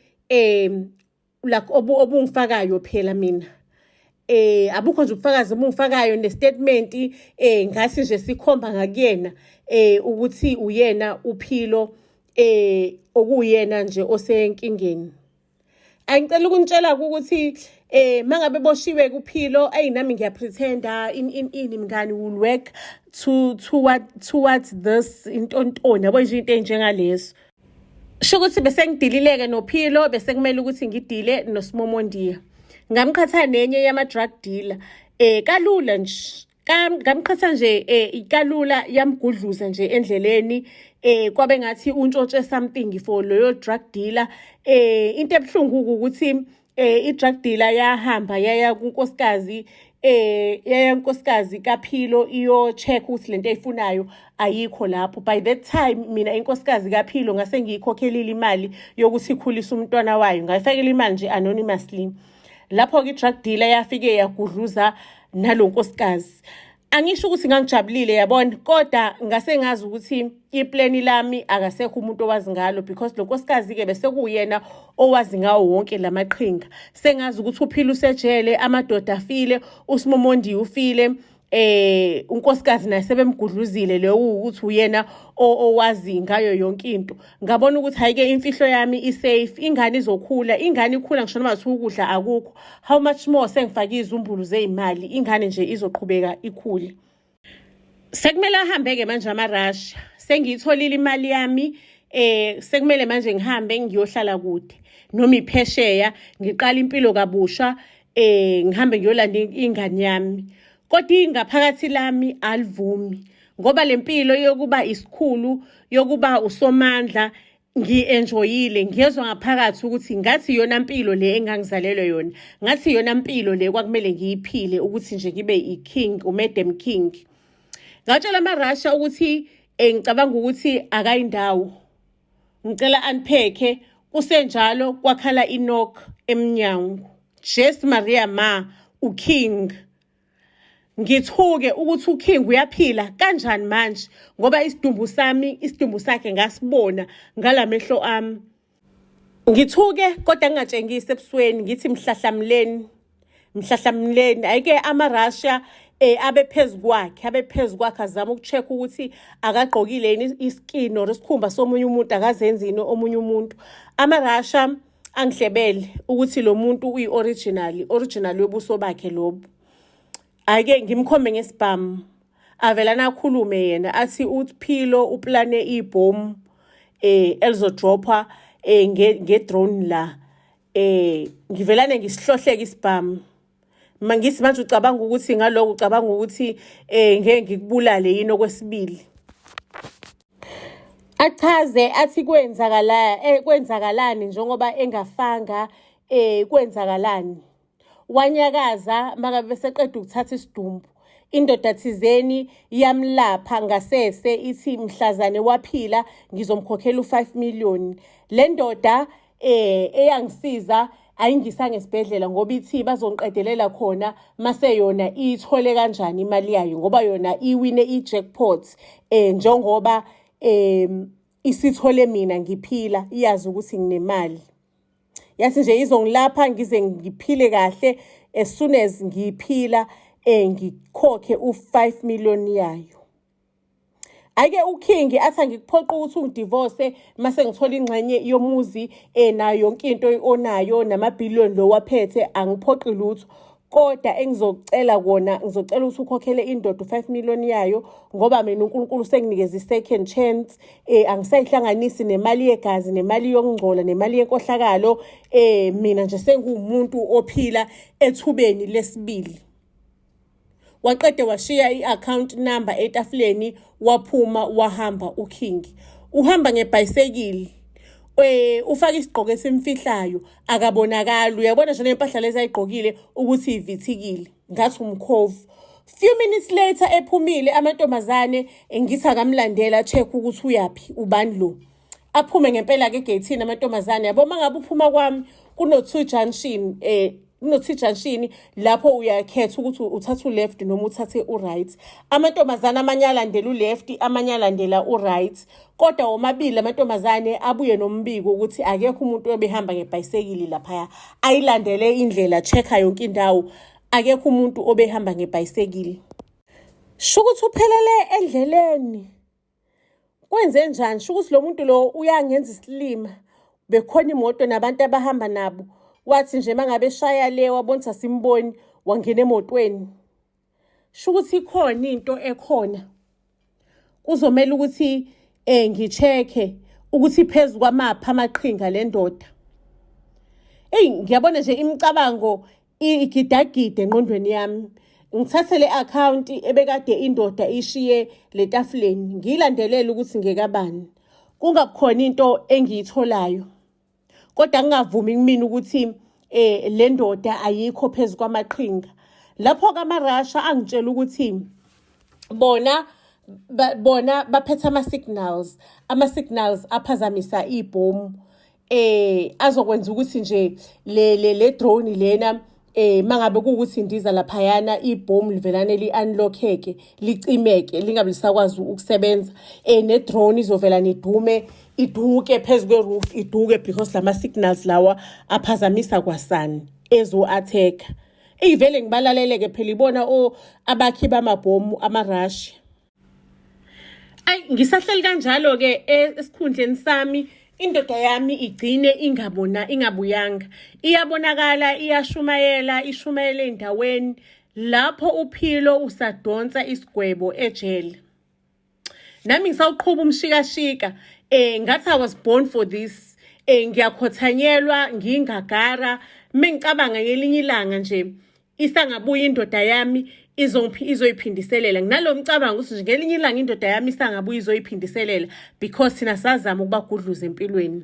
like obungifakayo phela mina, abukho nje ubufakazi obungifakayo nestatement ngathi nje sikhomba ngakuyena ukuthi uyena uPhilo, okuyena nje osenkingeni. Angicela ukunitshela ukuthi mangabe boshiwe kuPhilo, ayi nami ngiyapretenda in in in mngani will work to toward towards this intontoni, yabo nje into enjengaleso. Sho ukuthi bese ngidilileke noPhilo, bese kumele ukuthi ngidile noSimomondiya. Ngamqhatha nenye yama drug dealer kalula nje, ngamqhatha nje kalula, yamgudluza nje endleleni, kwabe ngathi untshontshe something for loyo drug dealer. Into ebuhlungu ukuthi i-drug dealer yahamba yaya kunkosikazi, yaya kunkosikazi kaPhilo iyo check ukuthi lento ayifunayo ayikho lapho. By that time mina inkosikazi kaPhilo ngase ngiyikhokhelile imali yokuthi ikhulise umntwana wayo, ngayifakela imali nje anonymously. Lapho ke i-drug dealer yafike yagudluza nalo nkosikazi. Angisho ukuthi ngangijabulile yabona, kodwa ngase ngazi ukuthi ipleni lami akasekho umuntu owazi ngalo because lo nkosikazi-ke bese kuwuyena owazi ngawo wonke la maqhinga. Sengazi ukuthi uphila usejele, amadoda afile, usimomondi ufile, unkosikazi naye sebemgudluzile leyo ukuthi uyena owazi ngayo yonke into. Ngabona ukuthi hhayi-ke imfihlo yami i-safe, ingane izokhula, ingane ikhula ngisho noma kuthiwa ukudla akukho. How much more sengifake izumbulu zey'mali, ingane nje izoqhubeka ikhule. Sekumele ahambe-ke manje ama-Russia, sengiyitholile imali yami, sekumele manje ngihambe ngiyohlala kude noma iphesheya, ngiqale impilo kabusha, ngihambe ngiyolanda ingane yami. Kodwa ingaphakathi lami alivumi ngoba le mpilo yokuba isikhulu, yokuba usomandla ngi-enjoyile, ngiyezwa ngaphakathi ukuthi ngathi iyona mpilo le engangizalelwe yona, ngathi iyona mpilo le kwakumele ngiyiphile ukuthi nje ngibe i-king, uMadam King. Ngatshela ama-Russia ukuthi ngicabanga ukuthi akayindawo, ngicela aniphekhe. Kusenjalo kwakhala i-knock emnyango. Jesu Maria ma, uKing. Ngithuke ukuthi uKing uyaphila kanjani manje ngoba isidumbu sami, isidumbu sakhe ngasibona ngalamehlo ami. Ngithuke kodwa ngingatshengisi ebusweni, ngithi mhlahlamleni, mhlahlamleni. Ayike ama-Russia abe phezu kwakhe, abe phezu kwakhe azama uku-check ukuthi akagqokile yini iskin or isikhumba somunye umuntu, akazenzi yini omunye umuntu. Ama-Russia angihlebele ukuthi lo muntu uyi-original, original yobuso bakhe lobu. Ake ngimkhombe ngesibhamu, avelana akhulume yena athi uPhilo uplane ibhomu elizodropha nge-drone la. Ngivelane ngisihlohleke isibhamu. Mangithi manje ucabanga ukuthi ngaloko ucabanga ukuthi ngeke ngikubulale yini okwesibili. Achaze athi kwenzakala kwenzakalani njengoba engafanga, kwenzakalani. Wanyakaza makabe beseqeda ukuthatha isidumbu. Indoda thizeni yamlapha ngasese ithi mhlazane waphila ngizomkhokhela u-5 million. Le ndoda eyangisiza ayingisanga esibhedlela ngoba ithi bazongiqedelela khona mase yona iyithole kanjani imali yayo ngoba yona iwine i-jackpot njengoba isithole mina ngiphila, iyazi ukuthi nginemali. Yathi nje izongilapha ngize ngiphile kahle, as soon as ngiphila ngikhokhe u-5 million yayo. Ake uKing athi angikuphoqa ukuthi ungidivorce mase ngithola ingxenye yomuzi nayo yonke into onayo namabhiliyoni lo waphethe, angiphoqi lutho. Kodwa engizokucela kona, ngizocela ukuthi ukhokhele indoda u-5 million yayo ngoba mina uNkulunkulu senginikeza i-second chance, angisayihlanganisi nemali yegazi, nemali yokungcola, nemali yenkohlakalo, mina nje senguwumuntu ophila ethubeni lesibili. Waqede washiya i-account number etafuleni, waphuma wahamba uKing. Uhamba ngebhayisekili, ufaka isigqoko esimfihlayo, akabonakali. Uyabona nje nempahla lezi ayigqokile ukuthi ivithikile, ngathi umkhovu. Few minutes later ephumile, amantombazane ngithi akamlandela check ukuthi uyaphi, ubani lo. Aphume ngempela-ke egeyithini amantombazane. Yabo uma ngabe uphuma kwami kuno-two junction, kuno-T junction lapho uyakhetha ukuthi uthatha u-left noma uthathe u-right. Amantombazane amanye alandela u-left, amanye alandela u-right. Kodwa womabili amantombazane abuye nombiko ukuthi akekho umuntu obehamba ngebhayisekili laphaya. Ayilandele indlela, check-a yonke indawo, akekho umuntu obehamba ngebhayisekili. Sho ukuthi uphelele endleleni. Kwenze njani? Sho ukuthi lo muntu lo uyangenza isilima. Bekhona imoto nabantu abahamba nabo. Wathi nje mangabe eshaya le wabona ukuthi asimboni, wangena emotweni. Sho ukuthi ikhona into ekhona. Kuzomela ukuthi ngi-check-e ukuthi phezu kwamaphi amaqhinga le ndoda. Eyi ngiyabona nje imicabango igidagide engqondweni yami. Ngithathe le account ebekade indoda ishiye le tafuleni, ngiyilandelele ukuthi ngekabani. Kungabikhona into engiyitholayo. Kodwa ngingavumi kumina ukuthi le ndoda ayikho phezu kwamaqhinga. Lapho-ke ama-Russia angitshela ukuthi bona baphethe ama-signals, ama-signals aphazamisa ibhomu, azokwenza ukuthi nje le drone lena Mangabe kuwukuthi indiza laphayana ibhomu livelane li-unlockeke licimeke lingabe lisakwazi ukusebenza ne-drone izovela nidume iduke phezu kwe-roof iduke because lama-signals lawa aphazamisa kwasani ezo-attack-a. Eyivele ngibalaleleke phela ibona o abakhi bamabhomu ama-Russia. Ayi ngisahleli kanjalo-ke esikhundleni sami indoda yami igcine ingabona ingabuyanga. Iyabonakala iyashumayela ishumayela ey'ndaweni lapho uphilo usadonsa isigwebo ejele. Nami ngisawuqhuba umshikashika ngathi I was born for this. Ngiyakhothanyelwa ngingagara mengicabanga ngelinye ilanga nje isangabuya indoda yami izoyiphindiselela. Nginalo mcabango ukuthi nje ngelinye ilanga indoda yami isangabuya izoyiphindiselela because thina sazama ukubagudluza empilweni.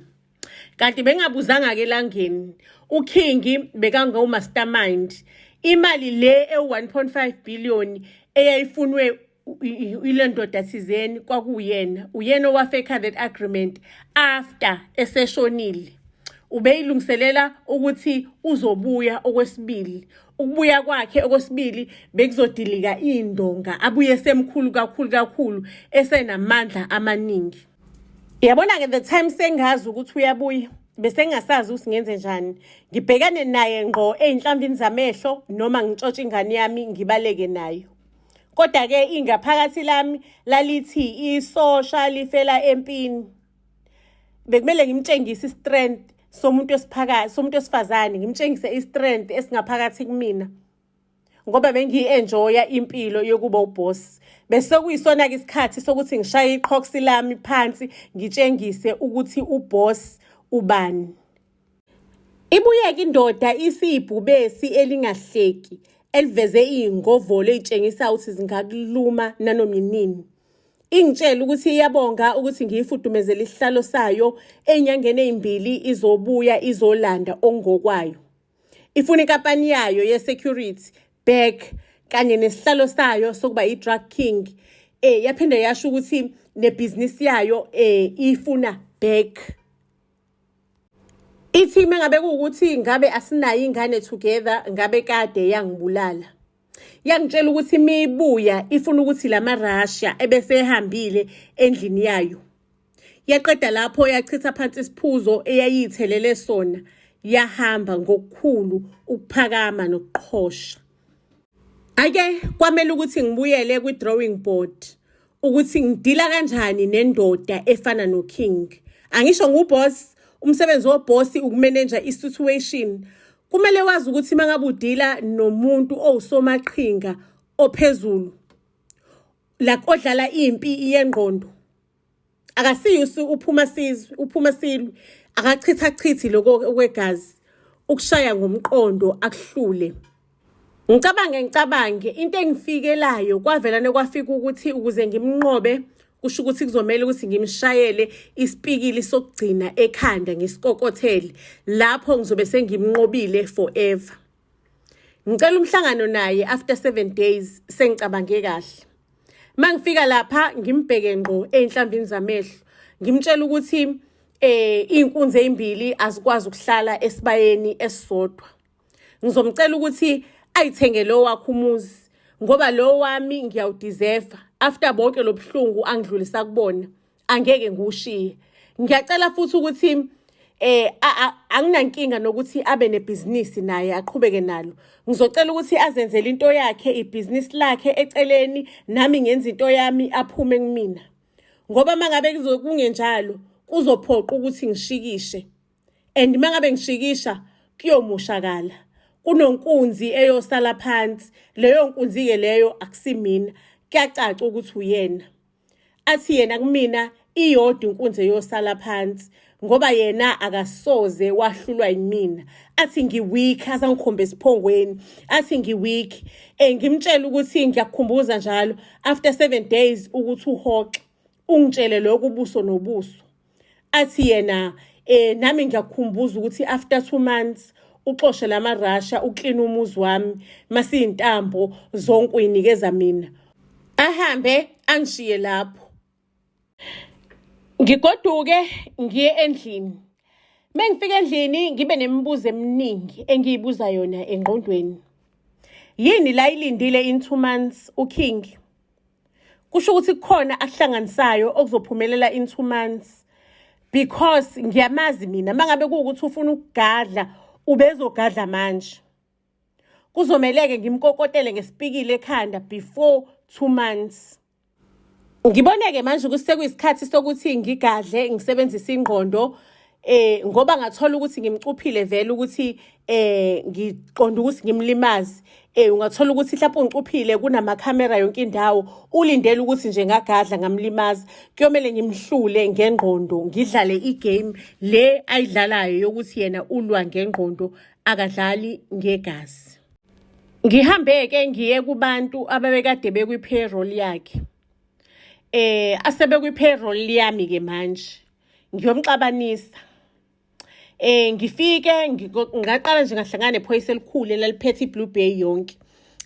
Kanti bengabuzanga ke elangeni uKing bekangu mastermind. Imali le ewu-1.5 billion eyayifunwe ile ndoda thizeni kwakuyena uyena owafeka that agreement after eseshonile. Ubeyilungiselela ukuthi uzobuya okwesibili. Ukubuya kwakhe okwesibili bekuzodilika indonga abuye semkhulu kakhulu kakhulu esenamandla amaningi. Yabona ke the time sengazi ukuthi uyabuya bese ngingasazi ukuthi ngenze njani. Ngibhekane naye ngqo ey'nhlamvini zamehlo noma ngintshontshe ingane yami ngibaleke nayo. Kodwa ke ingaphakathi lami lalithi isosha lifela empini. Bekumele ngimtshengise i-strength somuntu esiphakathi somuntu wesifazane, ngimtshengise i-strength esingaphakathi kumina. Ngoba bengiyi-enjoya impilo yokuba uboss. Bese kuyisona-ke isikhathi sokuthi ngishaye iqhoksi lami phansi ngitshengise ukuthi uboss ubani. Ibuyeke indoda isiyibhubesi elingahleki eliveze iy'ngovolo ey'tshengisa ukuthi zingakuluma nanoma inini. Ingitshela ukuthi iyabonga ukuthi ngiyifudumezele isihlalo sayo ey'nyangeni ey'mbili izobuya izolanda okungokwayo. Ifuna inkampani yayo ye-security back kanye nesihlalo sayo sokuba i-drug king. Yaphinde yasho ukuthi nebhizinisi yayo ifuna back. Ithi mengabe kuwukuthi ngabe asinayo ingane together ngabe kade yangibulala. Yangitshela ukuthi mibuya ifuna ukuthi lama-Russia ebese ehambile endlini yayo. Yaqeda lapho yachitha phansi isiphuzo eyayithelele sona yahamba ngokukhulu ukuphakama nokuqhosha. Ake kwamele ukuthi ngibuyele kwi-drawing board ukuthi ngidila kanjani nendoda efana noKing. Angisho nguboss, umsebenzi woboss ukumanage i-situation. Kumele wazi ukuthi mangabe udila nomuntu owusomaqhinga ophezulu like odlala impi yengqondo akasiyo uphuma sizwe uphuma silwe akachitha chithi lokho okwegazi ukushaya ngomqondo akuhlule. Ngicabange into engifikelayo kwavelane kwafika ukuthi ukuze ngimnqobe kusho ukuthi kuzomela ukuthi ngimshayele isipikili sokugcina ekhanda ngisikokothele lapho ngizobe sengimnqobile forever. Ngicela umhlangano naye after 7 days sengicabange kahle. Mangifika lapha ngimbheke ngqo ey'nhlamvini zamehlo ngimtshela ukuthi iy'nkunzi ey'mbili azikwazi ukuhlala esibayeni esisodwa. Ngizomcela ukuthi ayithenge lo wakhe umuzi ngoba lo wami ngiyawudeserve after bonke lobuhlungu angidlulisa kubona angeke ngiwushiye. Ngiyacela futhi ukuthi anginankinga nokuthi abe nebhizinisi naye aqhubeke nalo. Ngizocela ukuthi azenzele into yakhe ibhizinisi lakhe eceleni nami ngenze into yami aphume kumina. Ngoba mangabe kungenjalo kuzophoqa ukuthi ngishikishe. And mangabe ngishikisha kuyomoshakala. Kunonkunzi eyosala phansi. Leyo nkunzi-ke leyo akusimina. Kuyacaca ukuthi uyena. Athi yena kumina iyodwa inkunzi eyosala phansi ngoba yena akasoze wahlulwa yimina. Athi ngi-weak asangikhombe esiphongweni. Athi ngi-weak. Ngimtshele ukuthi ngiyakukhumbuza njalo after 7 days ukuthi uhoxe. Ungitshele lokho ubuso nobuso. Athi yena nami ngiyakukhumbuza ukuthi after 2 months uxoshe lama-Russia uklina umuzi wami masiyintambo zonke uyinikeza mina. Ahambe angishiye lapho. Ngigoduke ngiye endlini. Mengifika endlini ngibe nemibuzo eminingi engiyibuza yona engqondweni. Yini la ilindile in 2 months uKing? Kusho ukuthi kukhona akuhlanganisayo okuzophumelela in 2 months, because ngiyamazi mina, mangabe kuwukuthi ufuna ukugadla, ubezogadla manje. Kuzomeleke ngimkokotele ngesipikile ekhanda before 2 months. Ngiboneke manje ukuthi sekuyisikhathi sokuthi ngigadle, ngisebenzise ingqondo, ngoba ngathola ukuthi ngimcuphile vele, ukuthi ngiqonda ukuthi ngimlimaze. Ungathola ukuthi mhlawumbe ungicuphile, kunamakhamera yonke indawo, ulindele ukuthi nje ngagadla ngamlimaza. Kuyomele ngimhlule ngengqondo, ngidlale igame le ayidlalayo yokuthi yena ulwa ngengqondo, akadlali ngegazi. Ngihambe-ke ngiye kubantu ababekade bekwi-payroll yakhe, asebekwi-payroll yami-ke manje, ngiyomxabanisa. Ngifike ngaqala nje ngahlangana nephoyisa elikhulu elaliphethe i-Blue Bay yonke,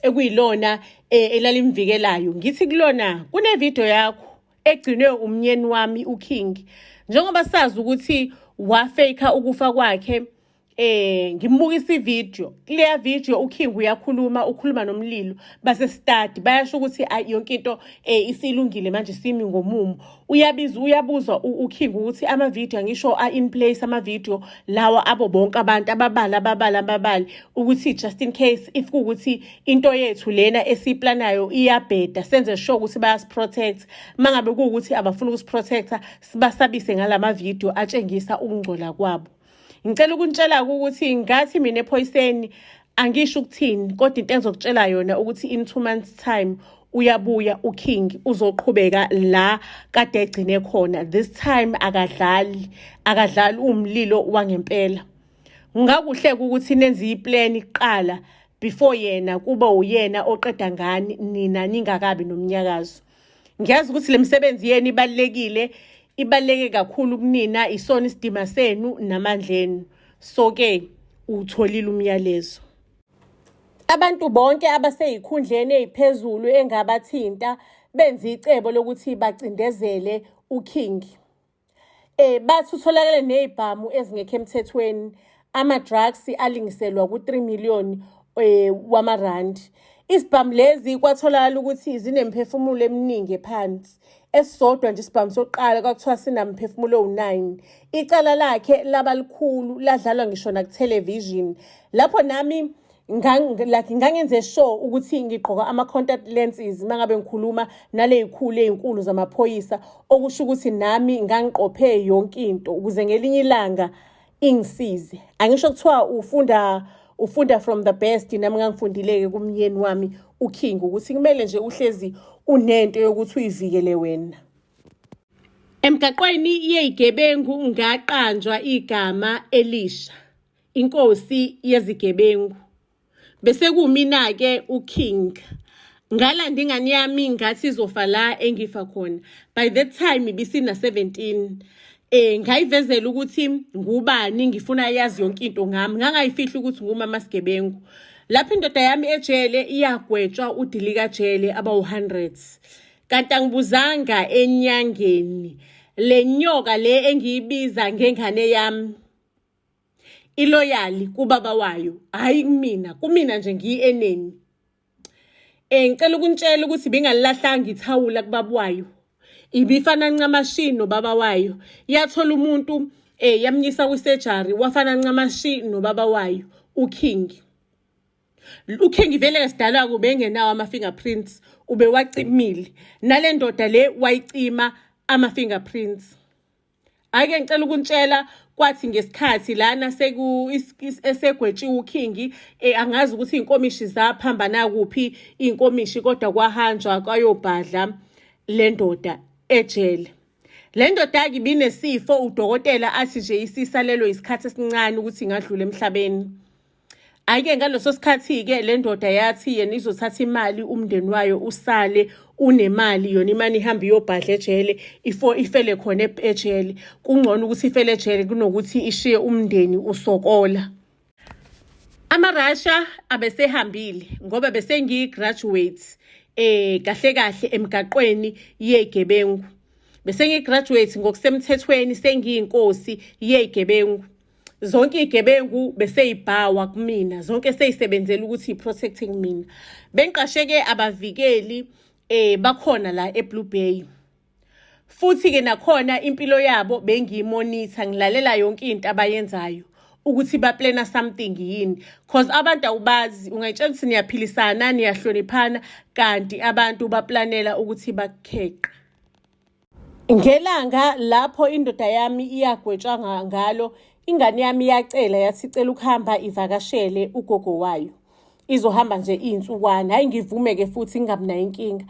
ekuyilona elalimvikelayo. Ngithi kulona, "Kune-video yakho egcinwe umnyeni wami uKing, njengoba sazi ukuthi wafake ukufa kwakhe." Ngimbukisa ivideo. Kuleya video uKing uyakhuluma, ukhuluma nomlilo basestadi, bayasho ukuthi yonke into isilungile manje, simi ngomumo. Uyabiza, uyabuzwa uKing ukuthi ama-video, angisho a-in place ama-video lawa abo bonke abantu ababala ababala ababali, ukuthi just in case if kuwukuthi into yethu lena esiyiplanayo iyabheda, senze sure ukuthi bayasiprotect. Mangabe kuwukuthi abafuna ukusiprotecta, sibasabise ngalama video atshengisa ukungcola kwabo. Ngicela ukunitshela ukuthi ngathi mina ephoyiseni, angisho ukuthini, kodwa into engizokutshela yona ukuthi in 2 months time uyabuya uKing, uzoqhubeka la kade egcine khona. This time akadlali, akadlali, umlilo wangempela. Kungakuhle ukuthi nenze iplan kuqala before yena kuba uyena oqeda ngani, nina ningakabi nomnyakazo. Ngiyazi ukuthi le misebenzi yenu ibalulekile, ibaluleke kakhulu kunina, isona isidima senu namandla enu. So ke utholile umyalezo. Abantu bonke abaseyikhundleni eziphezulu engabathinta benza icebo lokuthi bacindezele uKing. Bathi utholakele nezibhamu ezingekho emthethweni, ama-drugs alingiselwa ku-3 million wamarandi. Isibhamu lezi kwatholakala ukuthi zinemphefumulo eminingi phansi. Esisodwa nje isibhamu sokuqala kwakuthiwa sinamphefumulo owu-9. Icala lakhe laba likhulu, ladlalwa ngisho nakuthelevishini. Lapho nami like ngangenze sure ukuthi ngigqoka ama-contact lenses uma ngabe ngikhuluma naley'khulu ey'nkulu zamaphoyisa, okusho ukuthi nami ngangiqophe yonke into ukuze ngelinye ilanga ingisize. Angisho kuthiwa ufunda from the best, nami ngangifundile-ke kumyeni wami uKing ukuthi kumele nje uhlezi unento yokuthi uyivikele wena. Emgaqweni yeyigebengu ngaqanjwa igama elisha, inkosi yezigebengu. Bese kuwumina-ke uKing. Ngalanda ingane yami, ngathi izofa la engifa khona. By that time ibisina 17. Ngayivezela ukuthi ngubani, ngifuna yazi yonke into ngami. Ngangayifihli ukuthi ngumama sigebengu. Lapho indoda yami ejele iyagwetshwa udilika jele abawu-100. Kanti angibuzanga enyangeni. Le nyoka le engiyibiza ngengane yami iloyal kubaba wayo, hayi kumina, kumina nje ngiyi-enemy. Ngicela ukunitshela ukuthi ibingalilahlanga ithawula kubaba wayo. Ibifana ncamashi nobaba wayo. Yathola umuntu, yamnyisa kwi-surgery, wafana ncamashi nobaba wayo uKing. UKing vele sidalwa kube engenawo ama-fingerprints, ubewacimile. Nale ndoda le wayicima ama-fingerprints. Ake ngicela ukuntshela, kwathi ngesikhathi lana seku esegwetshiwe uKing, angazi ukuthi inkomishi zaphambana kuphi inkomishi, kodwa kwahanjwa kwayobhadla le ndoda ejele. Le ndoda-ke ibinesifo, udokotela athi nje isisalelo isikhathi esincane ukuthi ingadlula emhlabeni. Hhayi-ke, ngaleso sikhathi-ke le ndoda yathi yena izothatha imali, umndeni wayo usale unemali, yona imane ihambe iyobhadla ejele, ifele khona ejele. Kungcono ukuthi ifele ejele kunokuthi ishiye umndeni usokola. Amarasha abesehambile ngoba bese ngiyi-graduate kahle kahle emgaqweni yegebengu. Bese ngiyi-graduate ngokusemthethweni, sengiyinkosi yegebengu. Zonke iy'gebengu beseyibhawa kumina, zonke seyisebenzela ukuthi i-protecting mina. Bengiqashe-ke abavikeli bakhona la eBlue Bay. Futhi-ke nakhona impilo yabo bengiyimonitha, ngilalela yonke into abayenzayo ukuthi baplana something yini, cause abantu awubazi, ungayitshela ukuthi niyaphilisana niyahloniphana, kanti abantu baplanela ukuthi bakukheqe. Ngelanga lapho indoda yami iyagwetshwa ngalo, ingane yami iyacela yathi icela ukuhamba ivakashele ugogo wayo. Izohamba nje iy'nsukwana, hhayi ngivume-ke futhi ngingabi nayo inkinga.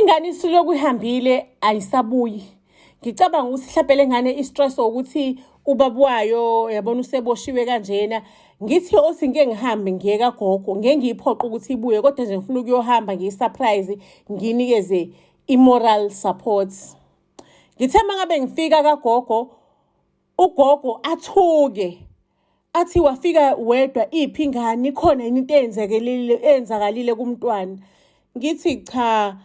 Ingane isilokhu ihambile ayisabuyi. Ngicabanga ukuthi mhlampe le ngane i-stress ukuthi ubaba wayo yabona useboshiwe kanjena. Ngithi othi ngike ngihambe ngiye kagogo, ngeke ngiyiphoqe ukuthi ibuye kodwa nje ngifuna ukuyohamba ngiyi-surprise ngiyinikeze i-moral support. Ngithe uma ngabe ngifika kagogo, ugogo athuke athi wafika wedwa, iphi ingane, ikhona yini into eyenzekelile eyenzakalile kumntwana? Ngithi cha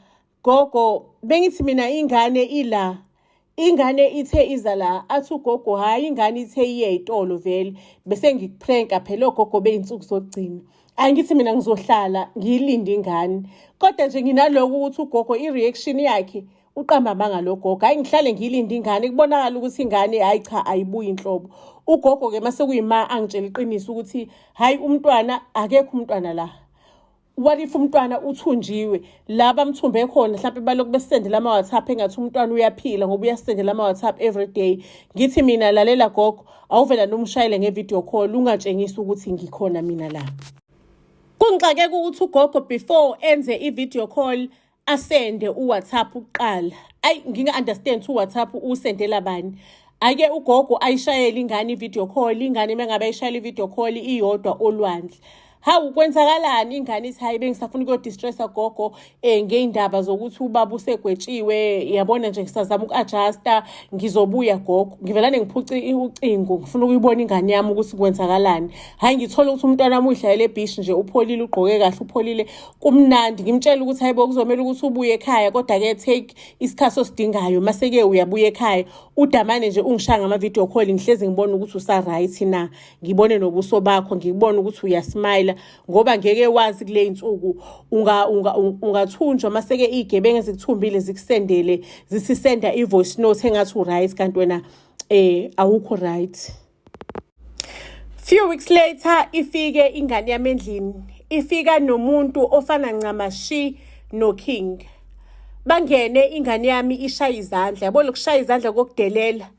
gogo, bengithi mina ingane ila, ingane ithe iza la. Athi ugogo hhayi, ingane ithe iye ey'tolo vele, bese ngikupranka phela ogogo bey'nsuku zokugcina. Angithi mina ngizohlala ngiyilinde ingane, kodwa nje nginaloko ukuthi ugogo i-reaction yakhe uqamba amanga lo gogo. Hhayi ngihlale ngiyilinde ingane, kubonakala ukuthi ingane hhayi cha ayibuyi inhlobo. Ugogo-ke mase kuyima angitshela iqiniso ukuthi hhayi umntwana akekho umntwana la. What if umntwana uthunjiwe? La bamthumbe khona mhlawumbe balokhu besendela ama-WhatsApp engathi umntwana uyaphila ngoba uyasendela ama-WhatsApp every day. Ngithi mina lalela gogo, awuvela nomshayele nge-video call ungatshengisi ukuthi ngikhona mina la. Kungixakeka ukuthi ugogo before enze i-video call asende uWhatsApp kuqala. Ayi nginga-understand ukuthi uWhatsApp usendela bani. Ake ugogo ayishayele ingane i-video call, ingane mengabe ayishayela i-video call iyodwa olwandle. Hawu kwenzakalani? Ingane ithi hayi bengisafuna ukuyo-distressa gogo ngey'ndaba zokuthi ubaba usegwetshiwe, yabona nje ngisazama uku-adjusta, ngizobuya gogo. Ngivelane ngiphuce ucingo, ngifuna ukuyibona ingane yami ukuthi kwenzakalani. Hhayi ngithole ukuthi umntwana wami uyidlalela ebhishi nje, upholile, ugqoke kahle, upholile, kumnandi. Ngimtshela ukuthi hayibo kuzomele ukuthi ubuye ekhaya, kodwa-ke take isikhathi osidingayo, mase-ke uyabuya ekhaya. Udamane nje ungishaya ngama-video call, ngihlezi ngibona ukuthi usa-right na, ngibone nobuso bakho, ngikubone ukuthi uyasmayila, ngoba ngeke wazi kule y'nsuku ungathunjwa mase-ke iy'gebengu ezikuthumbile zikusendele, zisisenda i-voice note engathi u-right kanti wena awukho right. Few weeks later ifike ingane yami endlini, ifika nomuntu ofana ncamashi noKing. Bangene ingane yami ishaya izandla, yabo lokushaya izandla kokudelela.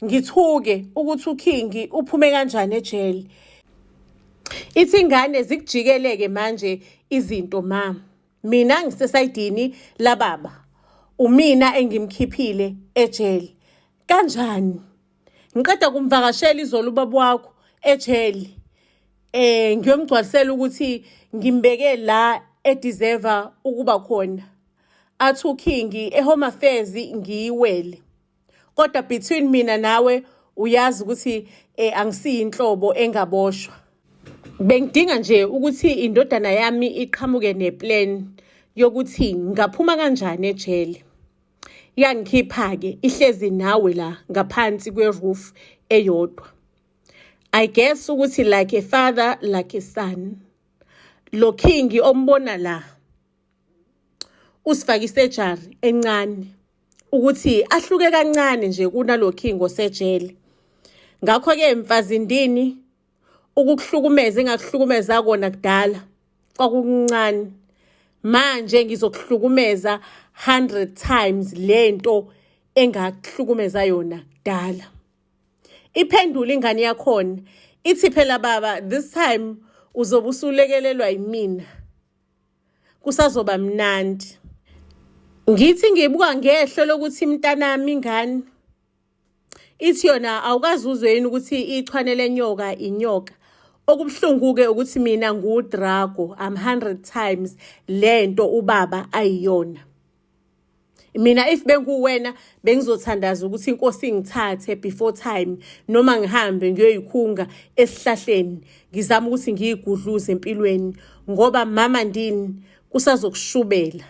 Ngithuke ukuthi uKing uphume kanjani ejele. Ithi ingane zikujikeleke manje izinto ma. Mina ngisesayidini lababa. Umina engimkhiphile ejele. Kanjani? Ngiqeda kumvakashela izolo ubaba wakho ejele. Ngiyomgcwalisela ukuthi ngimbeke la edeserve ukuba khona. Athi uKing eHome Affairs ngiyiwele. Kodwa between mina nawe uyazi ukuthi angisiyi inhlobo engaboshwa. Bengidinga nje ukuthi indodana yami iqhamuke neplan yokuthi ngaphuma kanjani ejele. Yangikhipha-ke ihlezi nawe la ngaphansi kwe-roof eyodwa. I guess ukuthi like a father like a son. Lo King ombona la usifake isejari encane ukuthi ahluke kancane nje kunalo King osejele. Ngakho-ke mfazindini ukukuhlukumeza engakuhlukumeza kona kudala kwakukuncane, manje ngizokuhlukumeza 100 times lento engakuhlukumeza yona kudala. Iphendula ingane yakhona ithi phela baba this time uzobe usulekelelwa yimina, kusazoba mnandi. Ngithi ngibuka ngehlo lokuthi mntanami ingane ithi yona awukazi uzwe yini ukuthi ichwane lenyoka inyoka. Okubuhlungu-ke ukuthi mina nguDrago, I'm 100 times lento ubaba ayiyona. Mina if benguwena bengizothandaza ukuthi inkosi ingithathe before time, noma ngihambe ngiyoyikhunga esihlahleni, ngizama ukuthi ngiyigudluze empilweni, ngoba mama ndini kusazokushubela.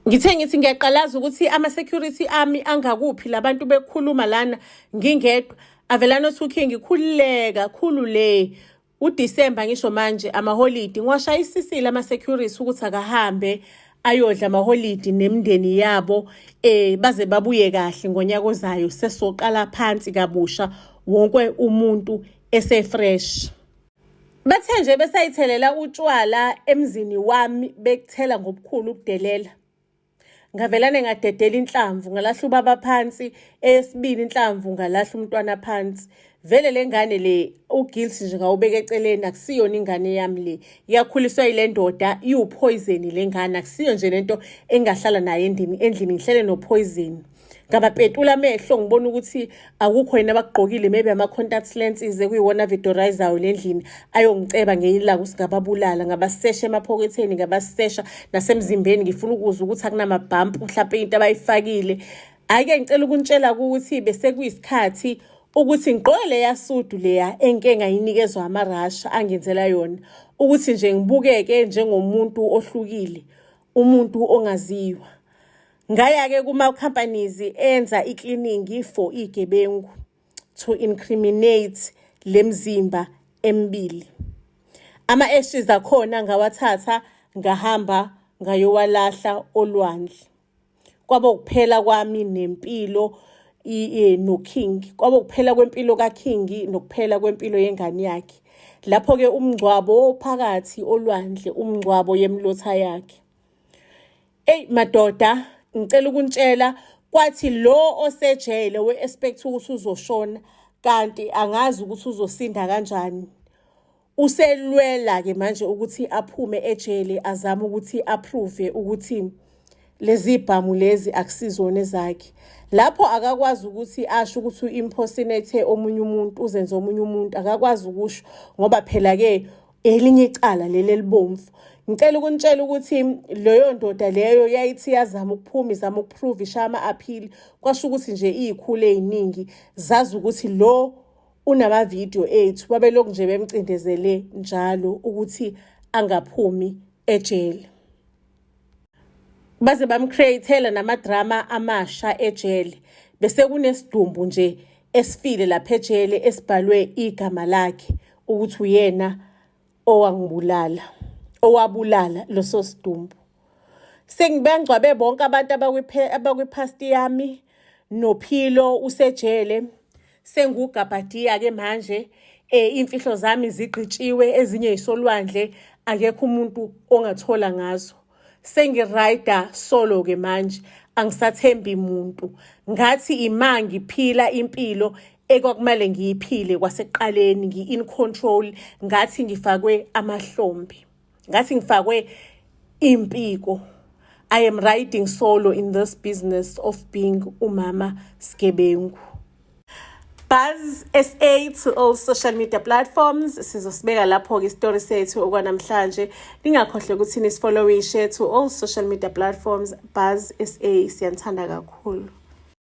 Ngithe ngithi ngiyaqalaza ukuthi ama-security ami angakuphi labantu bekhuluma lana ngingedwa. Avelana othi uKing khululeka khulule uDecember ngisho manje amaholidi ngiwashayisisile ama-security ukuthi akahambe ayodla amaholidi nemindeni yabo baze babuye kahle ngonyaka ozayo sesoqala phansi kabusha wonke umuntu esefresh. Bathe nje besayithelela utshwala emzini wami bekuthela ngobukhulu ukudelela. Ngavelane ngadedela inhlamvu ngalahla ubaba phansi, eyesibili inhlamvu ngalahla umntwana phansi. Vele le ngane le uguilt nje ngawubeka eceleni akusiyona ingane yami le. Iyakhuliswa yile ndoda iwupoison le ngane akusiyo nje lento engahlala nayo endlini endlini ngihlele nopoison. Ngabapetula amehlo ngibona ukuthi akukho yini abakugqokile maybe ama-contact lenses ekuyiwona avidorizayo le ndlini ayongiceba ngelinye ilanga ukuthi ngababulala. Ngabasesha emaphoketheni, ngabasesha nasemzimbeni ngifuna ukuzwa ukuthi akunamabhampu mhlampe into abayifakile. Hhayi-ke ngicela ukunitshela ukuthi besekuyisikhathi ukuthi ngigqoke leya sudu leya engike ngayinikezwa amarasha angenzela yona ukuthi nje ngibukeke njengomuntu ohlukile, umuntu ongaziwa. Ngaya-ke kuma-companies enza i-cleaning for iy'gebengu to incriminate le mzimba emibili. Ama-ashes akhona ngawathatha ngahamba ngayowalahla olwandle. Kwaba ukuphela kwami nempilo noKing. Kwaba ukuphela kwempilo kaKing nokuphela kwempilo yengane yakhe. Lapho-ke umngcwabo ophakathi olwandle, umngcwabo yemilotha yakhe. Eyi madoda, ngicela ukunitshela kwathi lo osejele we-expect ukuthi uzoshona kanti angazi ukuthi uzosinda kanjani. Uselwela-ke manje ukuthi aphume ejele azame ukuthi approve ukuthi lezi bhamu lezi akusizona ezakhe. Lapho akakwazi ukuthi asho ukuthi u-impersonate omunye umuntu, uzenze omunye umuntu, akakwazi ukusho ngoba phela-ke elinye icala leli elibomvu. Ngicela ukunitshela ukuthi leyo ndoda leyo yayithi yazama ukuphuma izama ukuprove ishaya ama-appeal kwasho ukuthi nje iy'khulu ey'ningi zazi ukuthi lo unamavidiyo ethu babelokhu nje bemcindezele njalo ukuthi angaphumi ejele. Baze bamcreatela namadrama amasha ejele. Bese kunesidumbu nje esifile lapha ejele esibhalwe igama lakhe ukuthi uyena owangibulala, owabulala leso sidumbu. Sengibangcwabe bonke abantu abakwipast yami noPhilo usejele. Sengugabhadiya-ke manje iy'mfihlo zami zigqitshiwe ezinye yisolwandle akekho umuntu ongathola ngazo. Sengirayida solo-ke manje angisathembi muntu. Ngathi ima ngiphila impilo ekwakumele ngiyiphile kwasekuqaleni ngi-in control ngathi ngifakwe amahlombe. Ngathi ngifakwe impiko. I am riding solo in this business of being umama sgebengu. Buzz SA to all social media platforms. Sizosibeka lapho-ke isitori sethu okwanamhlanje. Ningakhohlwa ukuthi nisifollowishe to all social media platforms. Buzz SA siyanithanda kakhulu.